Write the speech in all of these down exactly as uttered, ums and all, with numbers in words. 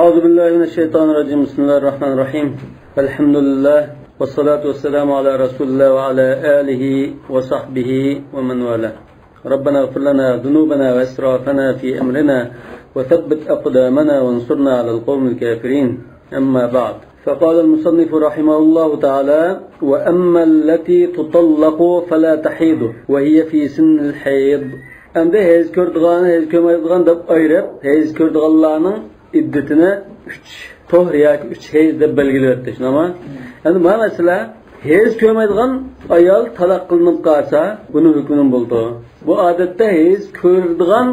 أعوذ بالله من الشيطان الرجيم. بسم الله الرحمن الرحيم. الحمد لله، والصلاة والسلام على رسول الله وعلى آله وصحبه ومن والاه. ربنا اغفر لنا ذنوبنا وإسرافنا في أمرنا وثبت أقدامنا وانصرنا على القوم الكافرين. أما بعد، فقال المصنف رحمه الله تعالى: وأما التي تطلق فلا تحيض وهي في سن الحيض. ئەمدى ھەيز كۆرىدىغان، ھەيز كۆرمەيدىغان دەپ ئايرىپ، ھەيز كۆرىدىغانلارنىڭ ئىددىتىنى ئۈچ تۇھر ياكى ئۈچ ھەيز دەپ بەلگىلەۋەتتى، شۇنداقمۇ؟ ئەمدى مانا مەسىلە، ھەيز كۆرمەيدىغان ئايال تالاق قىلىنىپ قالسا، بۇنىڭ ھۆكمى نېمە بولىدۇ؟ بۇ ئادەتتە ھەيز كۆرىدىغان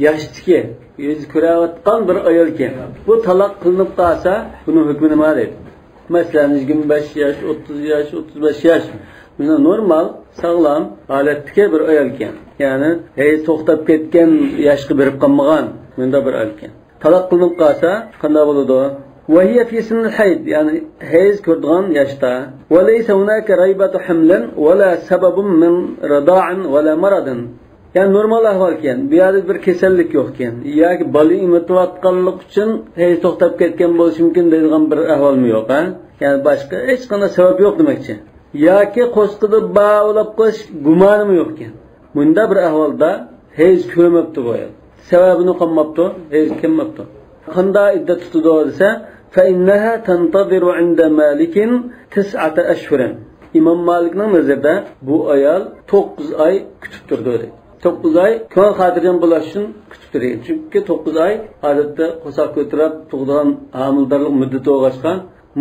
ياشتىكى، ھەيز كۆرەۋاتقان بىر ئايالكەن. بۇ تالاق قىلىنىپ قالسا، بۇنىڭ ھۆكمى نېمە دەيدۇ؟ مەسىلەن، يىگىرمە بەش ياش، ئوتتۇز ياش، ئوتتۇز بەش ياش. مۇشۇنداق نورمال، ساغلام ھالەتتىكى بىر ئايالكەن. يەنى ھەيز توختاپ كەتكەن ياشقا بېرىپ قالمىغان، مۇنداق بىر ئايالكەن. تالاق قىلىنىپ قالسا، قانداق بولىدۇ؟ وهي في سن الحيض، يەنى ھەيز كۆرىدىغان ياشتا. وليس هناك ريبة حمل ولا سبب من رضاع ولا مرض. يەنى نورمال ئەھۋالكەن، بۇ يەردە بىر كېسەللىك يوقكەن ياكى بالا ئېمىتىۋاتقانلىق ئۈچۈن ھەيز توختاپ كەتكەن بولۇشى مۇمكىن دەيدىغان بىر ئەھۋالمۇ يوق، ھە؟ يەنى باشقا ھېچقانداق سەۋەب يوق دېمەكچى. ياكى قورسىقىدا بالا بولۇپ قېلىش گۇمانىمۇ يوقكەن. مۇنداق بىر ئەھۋالدا ھەيز كۆرمەپتۇ بۇ ئايال. سەۋەبىنى قىلماپتۇ، ھەيز كەلمەپتۇ. قانداق ئىددەت تۇتىدۇ دېسە، فإنها تنتظر عند مالك تسعة أشهر. ئىمام مالىكنىڭ نەزىرىدە بۇ ئايال توققۇز ئاي كۈتۈپ تۇرىدۇ دەيدۇ. توققۇز ئاي كۆڭۈل خاتىرجەم بولۇش ئۈچۈن كۈتۈپ تۇرىدۇ. چۈنكى توققۇز ئاي ئادەتتە قورساق كۆتۈرۈپ تۇغىدىغان ھامىلىدارلىق مۇددىتى بولغاچقا،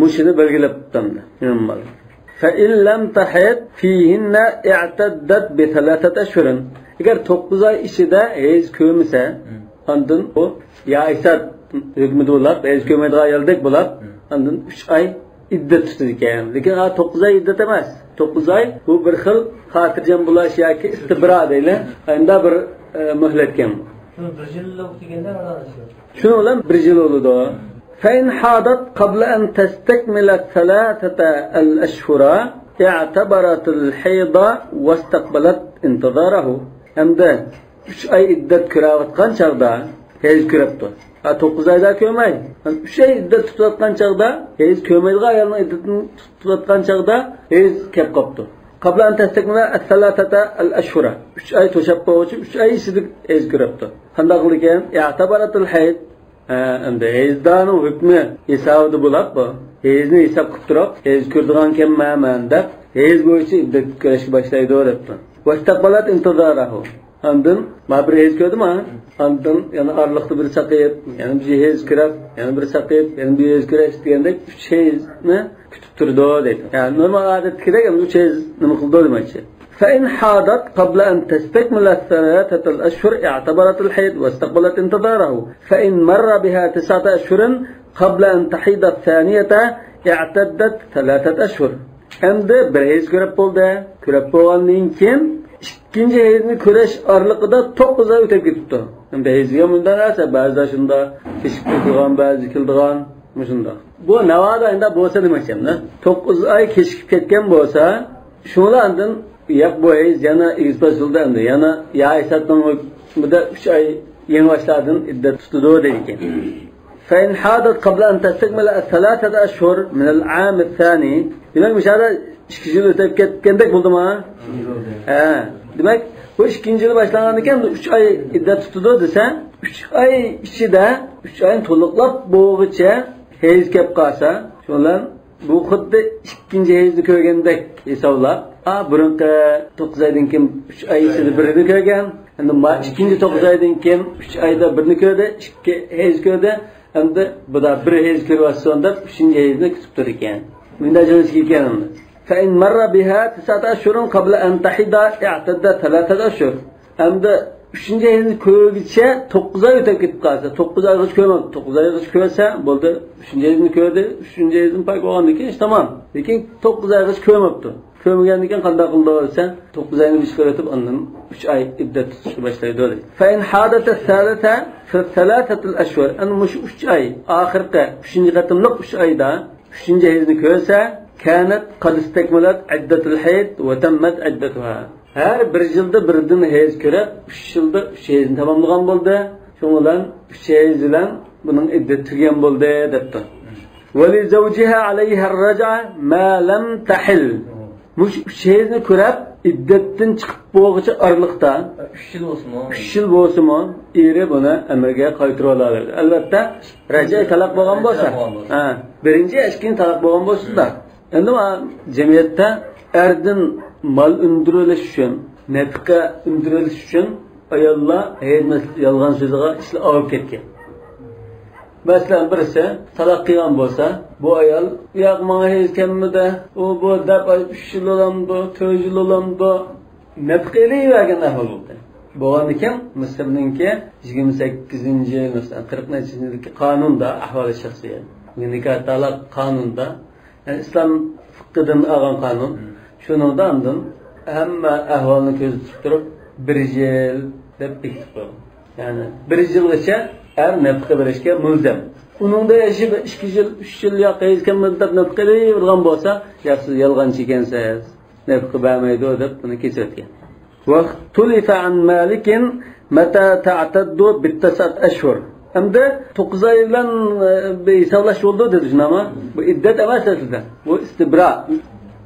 مۇشۇنى بەلگىلەپتۇ ئەمدى ئىمام مالىك. فإن لم تحض فيهن اعتدت بثلاثة أشهر. ئەگەر توققۇز ئاي ئىچىدە ھەيز كۆرمىسە، ئاندىن ئۇ يائىسات ھۆكمىدە بولاپ، ھەيز كۆرمەيدىغان ئايالدەك بولاپ، ئاندىن ئۈچ ئاي ئىددەت تۇتىدىكەن. لېكىن، ھا، توققۇز ئاي ئىددەت ئەمەس. توققۇز ئاي بۇ بىر خىل خاتىرجەم بولاش ياكى ئىستىبرا دەيلى. ئەندە بىر، ئە، مۆھلەتكەن. شۇنى بىر يىل دېگەندە، مانا شۇ. شۇنىڭ بىلەن بىر يىل بولىدۇ. فإن حاضت قبل أن تستكمل الثلاثة الأشهر اعتبرت الحيض واستقبلت انتظاره. ئەمدى ئۈچ ئاي ئىددەت كۆرۈۋاتقان چاغدا ھەيز كۆرۈپتۇ. ھا، توققۇز ئايدا كۆرمەي. ئۈچ ئاي ئىددەت تۇتۇۋاتقان چاغدا، ھەيز كۆرمەيدىغان ئايالنىڭ ئىددىتىنى تۇتۇۋاتقان چاغدا ھەيز كەپ قاپتۇ. قبل أن تستكمل الثلاثة الأشهر. ئۈچ ئاي توشاپ بولغۇچە، ئۈچ ئاي ئىچىدە ھەيز كۆرۈپتۇ. قانداق قىلىدىكەن؟ اعتبرت الحيض. ھە، ئەمدى ھەيزدارنىڭ ھۆكمى ھېسابىدا بولاپ بۇ. ھەيزنى ھېساب قىلىپ تۇرۇپ، ھەيز كۆرىدىغانكەنمەن مەن دەپ، ھەيز بويىچە ئىددەت كۆرۈشكە باشلايدۇ دەپتۇ. واستقبلت انتظاره. ئاندىن، ما بىر ھەيز كۆردىما؟ ئاندىن يەنە ئارىلىقتا بىر ساقىيىپ، يەنە بىر ھەيز كۆرۈپ، يەنە بىر ساقىيىپ، يەنە بىر ھەيز كۆرۈش دېگەندەك ئۈچ ھەيزنى كۈتۈپ تۇرىدۇ دەيدۇ. يەنى نورمال ئادەتتىكىدەك ئەمدى ئۈچ ھەيز نېمە قىلىدۇ دېمەكچى. فإن حاضت قبل أن تستكمل الثلاثة الأشهر اعتبرت الحيض واستقبلت انتظاره. فإن مر بها تسعة أشهر قبل أن تحيض الثانية اعتدت ثلاثة أشهر. ئەمدى بىر ھەيز كۆرۈپ بولدى. كۆرۈپ بولغاندىن كېيىن ئىككىنچى ھەيزنى كۆرۈش ئارىلىقىدا توققۇز ئاي ئۆتۈپ كېتىپتۇ. ئەمدى ھەيز دېگەن مۇنداق نەرسە، بەزىدە شۇنداق كېچىكىپ كېلىدىغان، بەزىدە كېلىدىغان، مۇشۇنداق. بۇ ناۋادا ئەمدى بولسا نېمە ئىكەن؟ توققۇز ئاي كېچىكىپ كەتكەن بولسا، شۇڭلار ئاندىن، ياق، بۇ ھەيز يەنە ئېگىز باشلىدى ئەمدى، يەنە يائىساتنىڭ ھۆكمىدە ئۈچ ئاي يېڭىباشلاردىن ئىددەت تۇتىدۇ دەيدىكەن. فإن حاضت قبل أن تستكمل الثلاثة أشهر من العام الثاني. دېمەك، مۇشۇ يەردە ئىككى يىل ئۆتۈپ كەتكەندەك بولدىما؟ ھە. دېمەك، بۇ ئىككىنچى يىل باشلانغاندىن كېيىن ئۈچ ئاي ئىددەت تۇتىدۇ دېسە، ئۈچ ئاي ئىچىدە، ئۈچ ئاينى تولۇقلاپ بولغۇچە ھەيز كەپ قالسا، شۇ بىلەن بۇ خۇددى ئىككىنچى ھەيزنى كۆرگەندەك ھېسابلاپ، ئا، بۇرۇنقى توققۇز ئايدىن كېيىن ئۈچ ئاي ئىچىدە بىرنى كۆرگەن، ئەمدى ما ئىككىنچى توققۇز ئايدىن كېيىن ئۈچ ئايدا بىرنى كۆردى، ئىككى ھەيز كۆردى، ئەمدى بۇدا بىر ھەيز كۆرۈۋاتسۇن دەپ ئۈچىنچى ھەيزنى كۈتۈپ تۇرىدىكەن. مۇنداق جىنسكى ئىكەن ئەمدى. فإن مر بها تسعة أشهر قبل أن تحيض اعتدت ثلاثة أشهر. ئەمدى ئۈچىنچى ھەيزنى كۆرگۈچە توققۇز ئاي ئۆتۈپ كېتىپ قالسا، توققۇز ئايغىچە كۆرمەپتۇ، توققۇز ئايغىچە كۆرسە بولدى، ئۈچىنچى ھەيزنى كۆردى، ئۈچىنچى ھەيزدىن پاك بولغاندىن كېيىن ئىش تامام. لېكىن توققۇز ئايغىچە كۆرمەپتۇ. كۆرمىگەندىن كېيىن قانداق قىلىدۇ دېسە، توققۇز ئاينى بېشىغا ئۆتۈپ، ئاندىن ئۈچ ئاي ئىددەت تۇتۇشقا باشلايدۇ دەيدۇ. فإن حاضت الثالثة فالثلاثة الأشهر. ئەنە مۇشۇ ئۈچ ئاي، ئاخىرقى ئۈچىنچى قېتىملىق ئۈچ ئايدا ئۈچىنچى ھەيزنى كۆرسە، كانت قد استكملت عدة الحيض وتمت عدتها. ھەر بىر يىلدا بىردىن ھەيز كۆرۈپ، ئۈچ يىلدا ئۈچ ھەيزنى تاماملىغان بولدى. شۇنىڭ بىلەن ئۈچ ھەيز بىلەن بۇنىڭ ئىددىتى تۈگىگەن بولدى دەپتۇ. ولزوجها عليها الرجعة ما لم تحل. مۇشۇ ئۈچ ھەيزنى كۆرۈپ، ئىددەتتىن چىقىپ بولغۇچە ئارىلىقتا، ئۈچ يىل بولسىمۇ، ئۈچ يىل بولسىمۇ، ئېرى بۇنى ئەمرىگە قايتۇرۇۋالالايدۇ. ئەلۋەتتە، رەجئىي تالاق بولغان بولسا، بولغان بولسا. ھە، بىرىنچى ئەشكىن تالاق بولغان بولسىدا. ئەمدى ما جەمئىيەتتە ئەردىن مال ئۈندۈرۈۋېلىش ئۈچۈن، نەپىقە ئۈندۈرۈۋېلىش ئۈچۈن ئاياللار ھەيز مەسىلىسىدە يالغان سۆزىگە ئىشلار ئاۋۇپ كەتكەن. مەسىلەن، بىرسى تالاق قىلغان بولسا، بۇ ئايال، ياق، ماڭا ھەيز كەلمىدى، ئۇ بۇ دەپ، ئاي، ئۈچ يىل بولامدۇ، تۆت يىل بولامدۇ، نەپىقە ئېلىۋەرگەن ئەھۋال بولدى. بولغاندىكىن مىسىرنىڭكى يىگىرمە سەككىزىنچى يىل، مەسىلەن، قىرىق نەچچىنچى يىلدىكى قانۇندا، ئەھۋالى شەخسىيە، نىكاھ تالاق قانۇندا، يەنى ئىسلام فىقھىدىن ئالغان قانۇن. شۇنىڭدا ئاندىن ھەممە ئەھۋالنى كۆزىتىپ تۇرۇپ، بىر يىل دەپ بېكىتىپ قويغان. يەنى بىر يىلغىچە ئەر نەپىقە بېرىشكە مۇلزەم. ئۇنىڭدا ئېشىپ ئىككى يىل، ئۈچ يىل ياق ھەيز كەلمىدى دەپ نەپىقە بېرىۋېرىدىغان بولسا، ياق، سىز يالغانچى ئىكەنسىز، نەپىقە بەرمەيدۇ دەپ بۇنى كېسىۋەتكەن. واختلف عن مالك متى تعتد بالتسعة أشهر. ئەمدى توققۇز ئاي بىلەن، ئە، بىر ھېسابلاش بولىدۇ دېدى، شۇنداقمۇ؟ بۇ ئىددەت ئەمەس ئەسلىدە. بۇ ئىستىبرا.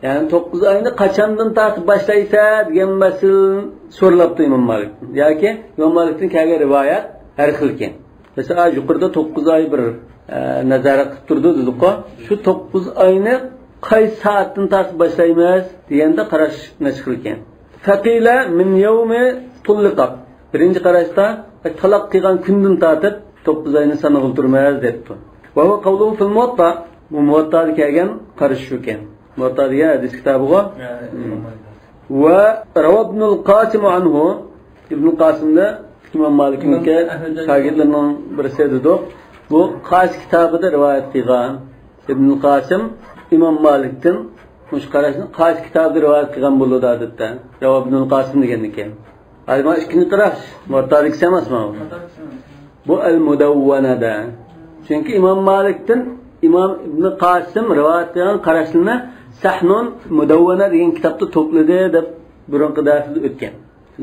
يەنى توققۇز ئاينى قاچاندىن تارتىپ باشلايسەن دېگەن مەسىلىنى سورىلاپتۇ ئىمام مالىكتىن. ياكى ئىمام مالىكتىن كەلگەن رىۋايەت ھەر خىل ئىكەن. مەسىلەن، يۇقىرىدا توققۇز ئاي بىر، ئە، نازارەت قىلىپ تۇرىدۇ دېدۇققۇ. شۇ توققۇز ئاينى قايسى سائەتتىن تارتىپ باشلايمىز دېگەندە قاراش نەچچە خىل ئىكەن. فقيل من يوم طلقت. بىرىنچى قاراشتا، تالاق قىلغان كۈندىن تارتىپ توققۇز ئاينى سانىغىلى تۇرىمىز دەپتۇ. وهو قوله في الموطأ. بۇ مۇۋەتتادا كەلگەن قاراش شۇكەن. مۇۋەتتا دېگەن ھەدىس كىتابىغۇ. ھە، ئىمام مالىك. وروى ابن القاسم عنه. ئىبن قاسىمنى ئىمام مالىكنىڭكى ئىمام ئەھمەد شاگىرتلىرىنىڭ بىرسى دېدۇق. بۇ قايسى كىتابىدا رىۋايەت قىلغان؟ ئىبن قاسىم ئىمام مالىكتىن مۇشۇ قاراشنى قايسى كىتابىدا رىۋايەت قىلغان بولىدۇ ئادەتتە؟ روى ابن القاسم دېگەندىكىن. ھاي، مانا ئىككىنچى قاراش، مۇۋەتتادىكىسى ئەمەس مانا بۇ. بۇ ئەل مۇدەۋۋەنەدە. چۈنكى ئىمام مالىكتىن ئىمام ئىبن قاسىم رىۋايەت قىلغان قاراشلىرىنى سەھنۇن مۇدەۋۋەنە دېگەن كىتابتا توپلىدى دەپ بۇرۇنقى دەرسىدە ئۆتكەن.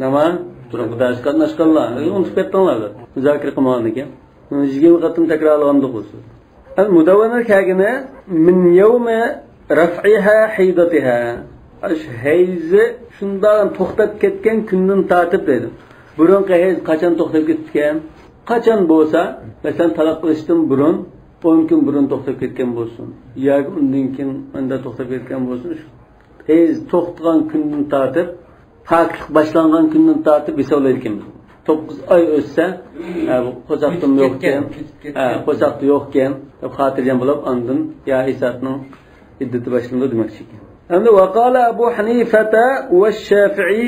نېمە؟ بۇرۇنقى دەرس قاتناشقانلار، ئۇنتۇپ كەتتىڭلار. مۇزاكىرە قىلمىغاندىكىن. يىگىرمە قېتىم تەكرارلىغاندۇق بۇ سۆز. ئەل مۇدەۋۋەنە كەلگىنى من يوم رفعها حيضتها. ئاشۇ ھەيزى شۇنداق توختاپ كەتكەن كۈندىن تارتىپ دەيدۇ. بۇرۇنقى ھەيز قاچان توختاپ كېتىپتىكەن؟ قاچان بولسا، مەسىلەن، تالاق قىلىشتىن بۇرۇن، ئون كۈن بۇرۇن توختاپ كەتكەن بولسۇن. ياكى ئۇندىن كېيىن ئاندا توختاپ كەتكەن بولسۇن. شۇ ھەيز توختىغان كۈندىن تارتىپ پاكلىق باشلانغان كۈندىن تارتىپ ھېسابلايدىكەنمىز. توققۇز ئاي ئۆتسە، ھە، بۇ قورساقتىمۇ يوقكەن، ھە، قورساقتا يوقكەن دەپ خاتىرجەم بولۇپ، ئاندىن يا ئىساتنىڭ ئىددىتى باشلىنىدۇ دېمەكچى ئىكەن. ئەمدى وقال أبو حنيفة والشافعي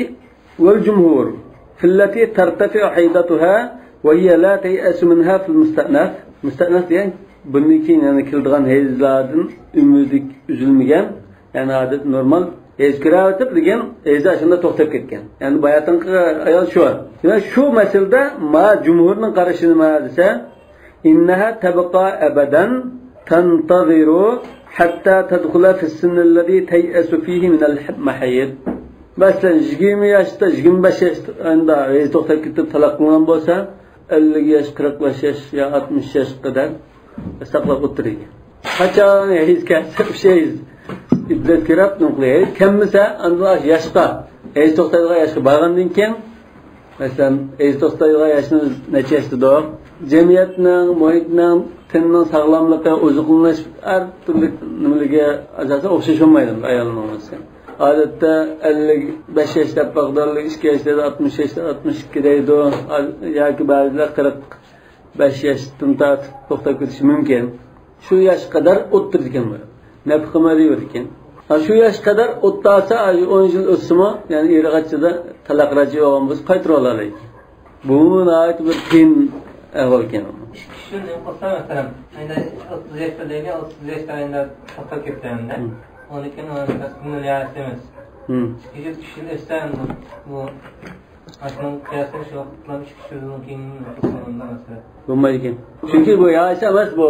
والجمهور في التي ترتفع حيضتها وهي لا تيأس منها في المستأنف. مۇستەئنەف دېگەن بۇندىن كېيىن يەنە كېلىدىغان ھەيزلاردىن ئۈمىدى ئۈزۈلمىگەن، يەنى ئادەتتە نورمال ھەيز كىرىۋېتىپ، لېكىن ھەيزى ئاشۇنداق توختاپ كەتكەن. يەنى باياتىنقى ئايال شۇ. دېمەك، شۇ مەسىلىدە ما جۇمھۇرنىڭ قارىشى نېمە دېسە، إنها تبقى أبدا تنتظر حتى تدخل في السن الذي تيأس فيه من المحيض. مەسىلەن، يىگىرمە ياشتا، يىگىرمە بەش ياشتا ئاندا ھەيز توختاپ كېتىپ تالاق قىلغان بولسا، ئەللىك ياش، قىرىق بەش ياش يا ئاتمىش ياشقا قەدەر ساقلاپ ئولتۇرىدۇ. قاچان ھەيز كەلسە، ئوشۇ ھەيز ئىددەت كىرىپ، نېمە قىلىدۇ؟ ھەيز كەلمىسە، ئاندىن ياشقا، ھەيز توختايدىغان ياشقا بارغاندىن كېيىن، مەسىلەن، ھەيز توختايدىغان ياشنى نەچچە ياشتا دەيدۇ؟ جەمئىيەتنىڭ، مۇھىتنىڭ، تېنىنىڭ ساغلاملىقى، ئوزۇقلىنىش، ھەر تۈرلۈك نېمىلىرىگە ئاساسەن ئوخشاش بولمايدۇ ئايالنىڭ ئۆزى. ئادەتتە ئەللىك بەش ياش دەپ باقىدۇ، ئەللىك ئىككى ياش دەيدۇ، ئاتمىش ياش دەپ، ئاتمىش ئىككى دەيدۇ، ياكى بەزىلەر قىرىق بەش ياشتىن تارتىپ توختاپ كېتىشى مۇمكىن. شۇ ياشقا قەدەر ئولتۇرىدىكەن بۇ. نەپىقە ئېلىۋېرىدىكەن. ھا، شۇ ياشقا قەدەر ئولتۇرسا، ئون يىل ئۆتسىمۇ، يەنى ئېرىغاچچىدا تالاق راجىئى بولغان بولسا، قايتۇرۇۋالالايدۇ. بۇمۇ ناھايىتى بىر قىيىن ئەھۋالكەن. ئىككى كىشى نېمە قىلسا، مەسىلەن، ئەمدى ئوتتۇز ياشتا دەيلى، ئوتتۇز ياشتا ئەمدى توختاپ كەتتى ئەمدى. ھىم. ئۇنىڭدىن كېيىن ئۇنى بىلمەيمىز. ھىم. ئىككى يىل، ئۈچ يىل ئۆتسە، ئەمدى بۇ ئاشۇنىڭ قىياسى شۇ ۋاقىتلار ئىككى يىلدىن كېيىن بولمايدىكەن. چۈنكى بۇ ياش ئەمەس بۇ.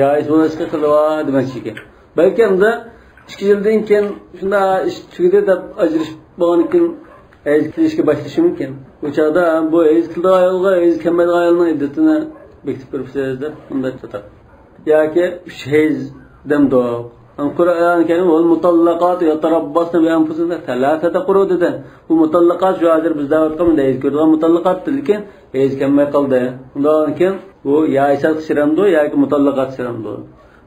ياش بولۇشقا خېلى بار دېمەكچىكەن. بەلكى ئەمدى ئىككى يىلدىن كېيىن شۇنداق ئىش تۈگىدى دەپ ئاجرىشىپ بولغاندىن كېيىن ھەيز كېلىشكە باشلىشى مۇمكىن. بۇ چاغدا بۇ ھەيز كېلىدىغان ئايالغا ھەيز كەلمەيدىغان ئايالنىڭ ئىددىتىنى بېكىتىپ بېرىپسىز دەپ، ئۇنداق چاتاق. ياكى ئۈچ ھەيز دەمدۇق. قۇرئان كەرىم، «والمطلقات يتربصن بأنفسهن ثلاثة قروء» دېدى. بۇ مۇتاللىقات شۇ ھازىر بىز دەۋاتقان ھەيز كۆرىدىغان مۇتاللىقات، لېكىن ھەيز كەلمەي قالدى. ئۇنداقكەن بۇ يا ئىسات چىرامدۇ ياكى مۇتاللىقات چىرامدۇ؟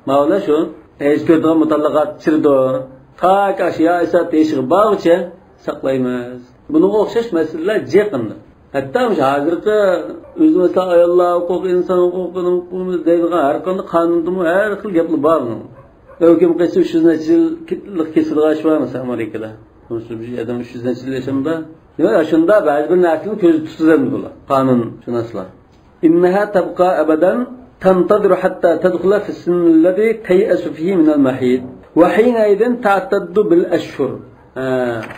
ماۋۇلار شۇ ھەيز كۆرىدىغان مۇتاللىقات چىرىدۇ. تاكى ئاشۇ يا ئىسات تېشىغا بارغۇچە ساقلايمىز. بۇنىڭغا ئوخشاش مەسىلىلەر جىق ئەمدى. ھەتتا مۇشۇ ھازىرقى ئۆزىمىزدە ئاياللار ھوقۇقى، ئىنسان ھوقۇقىنى ھوقۇقىمىز دەيدىغان ھەر قانداق قانۇندا ھەر خىل گەپلەر بار بۇنىڭ. ھۆكۈم قىلسا ئۈچ يۈز نەچچە يىللىق كېسىدىغان ئىش بار مەسىلەن ئامېرىكىدا. شۇ ئادەم ئۈچ يۈز نەچچە يىل ياشامدا. دېمەك، شۇندا بەزى بىر نەرسىنى كۆزدە تۇتىدۇ بۇلار، قانۇنشۇناسلار. إنها تبقى أبدا تنتظر حتى تدخل في السن الذي تيأس فيه من المحيض وحينئذ تعتد بالأشهر. ھە،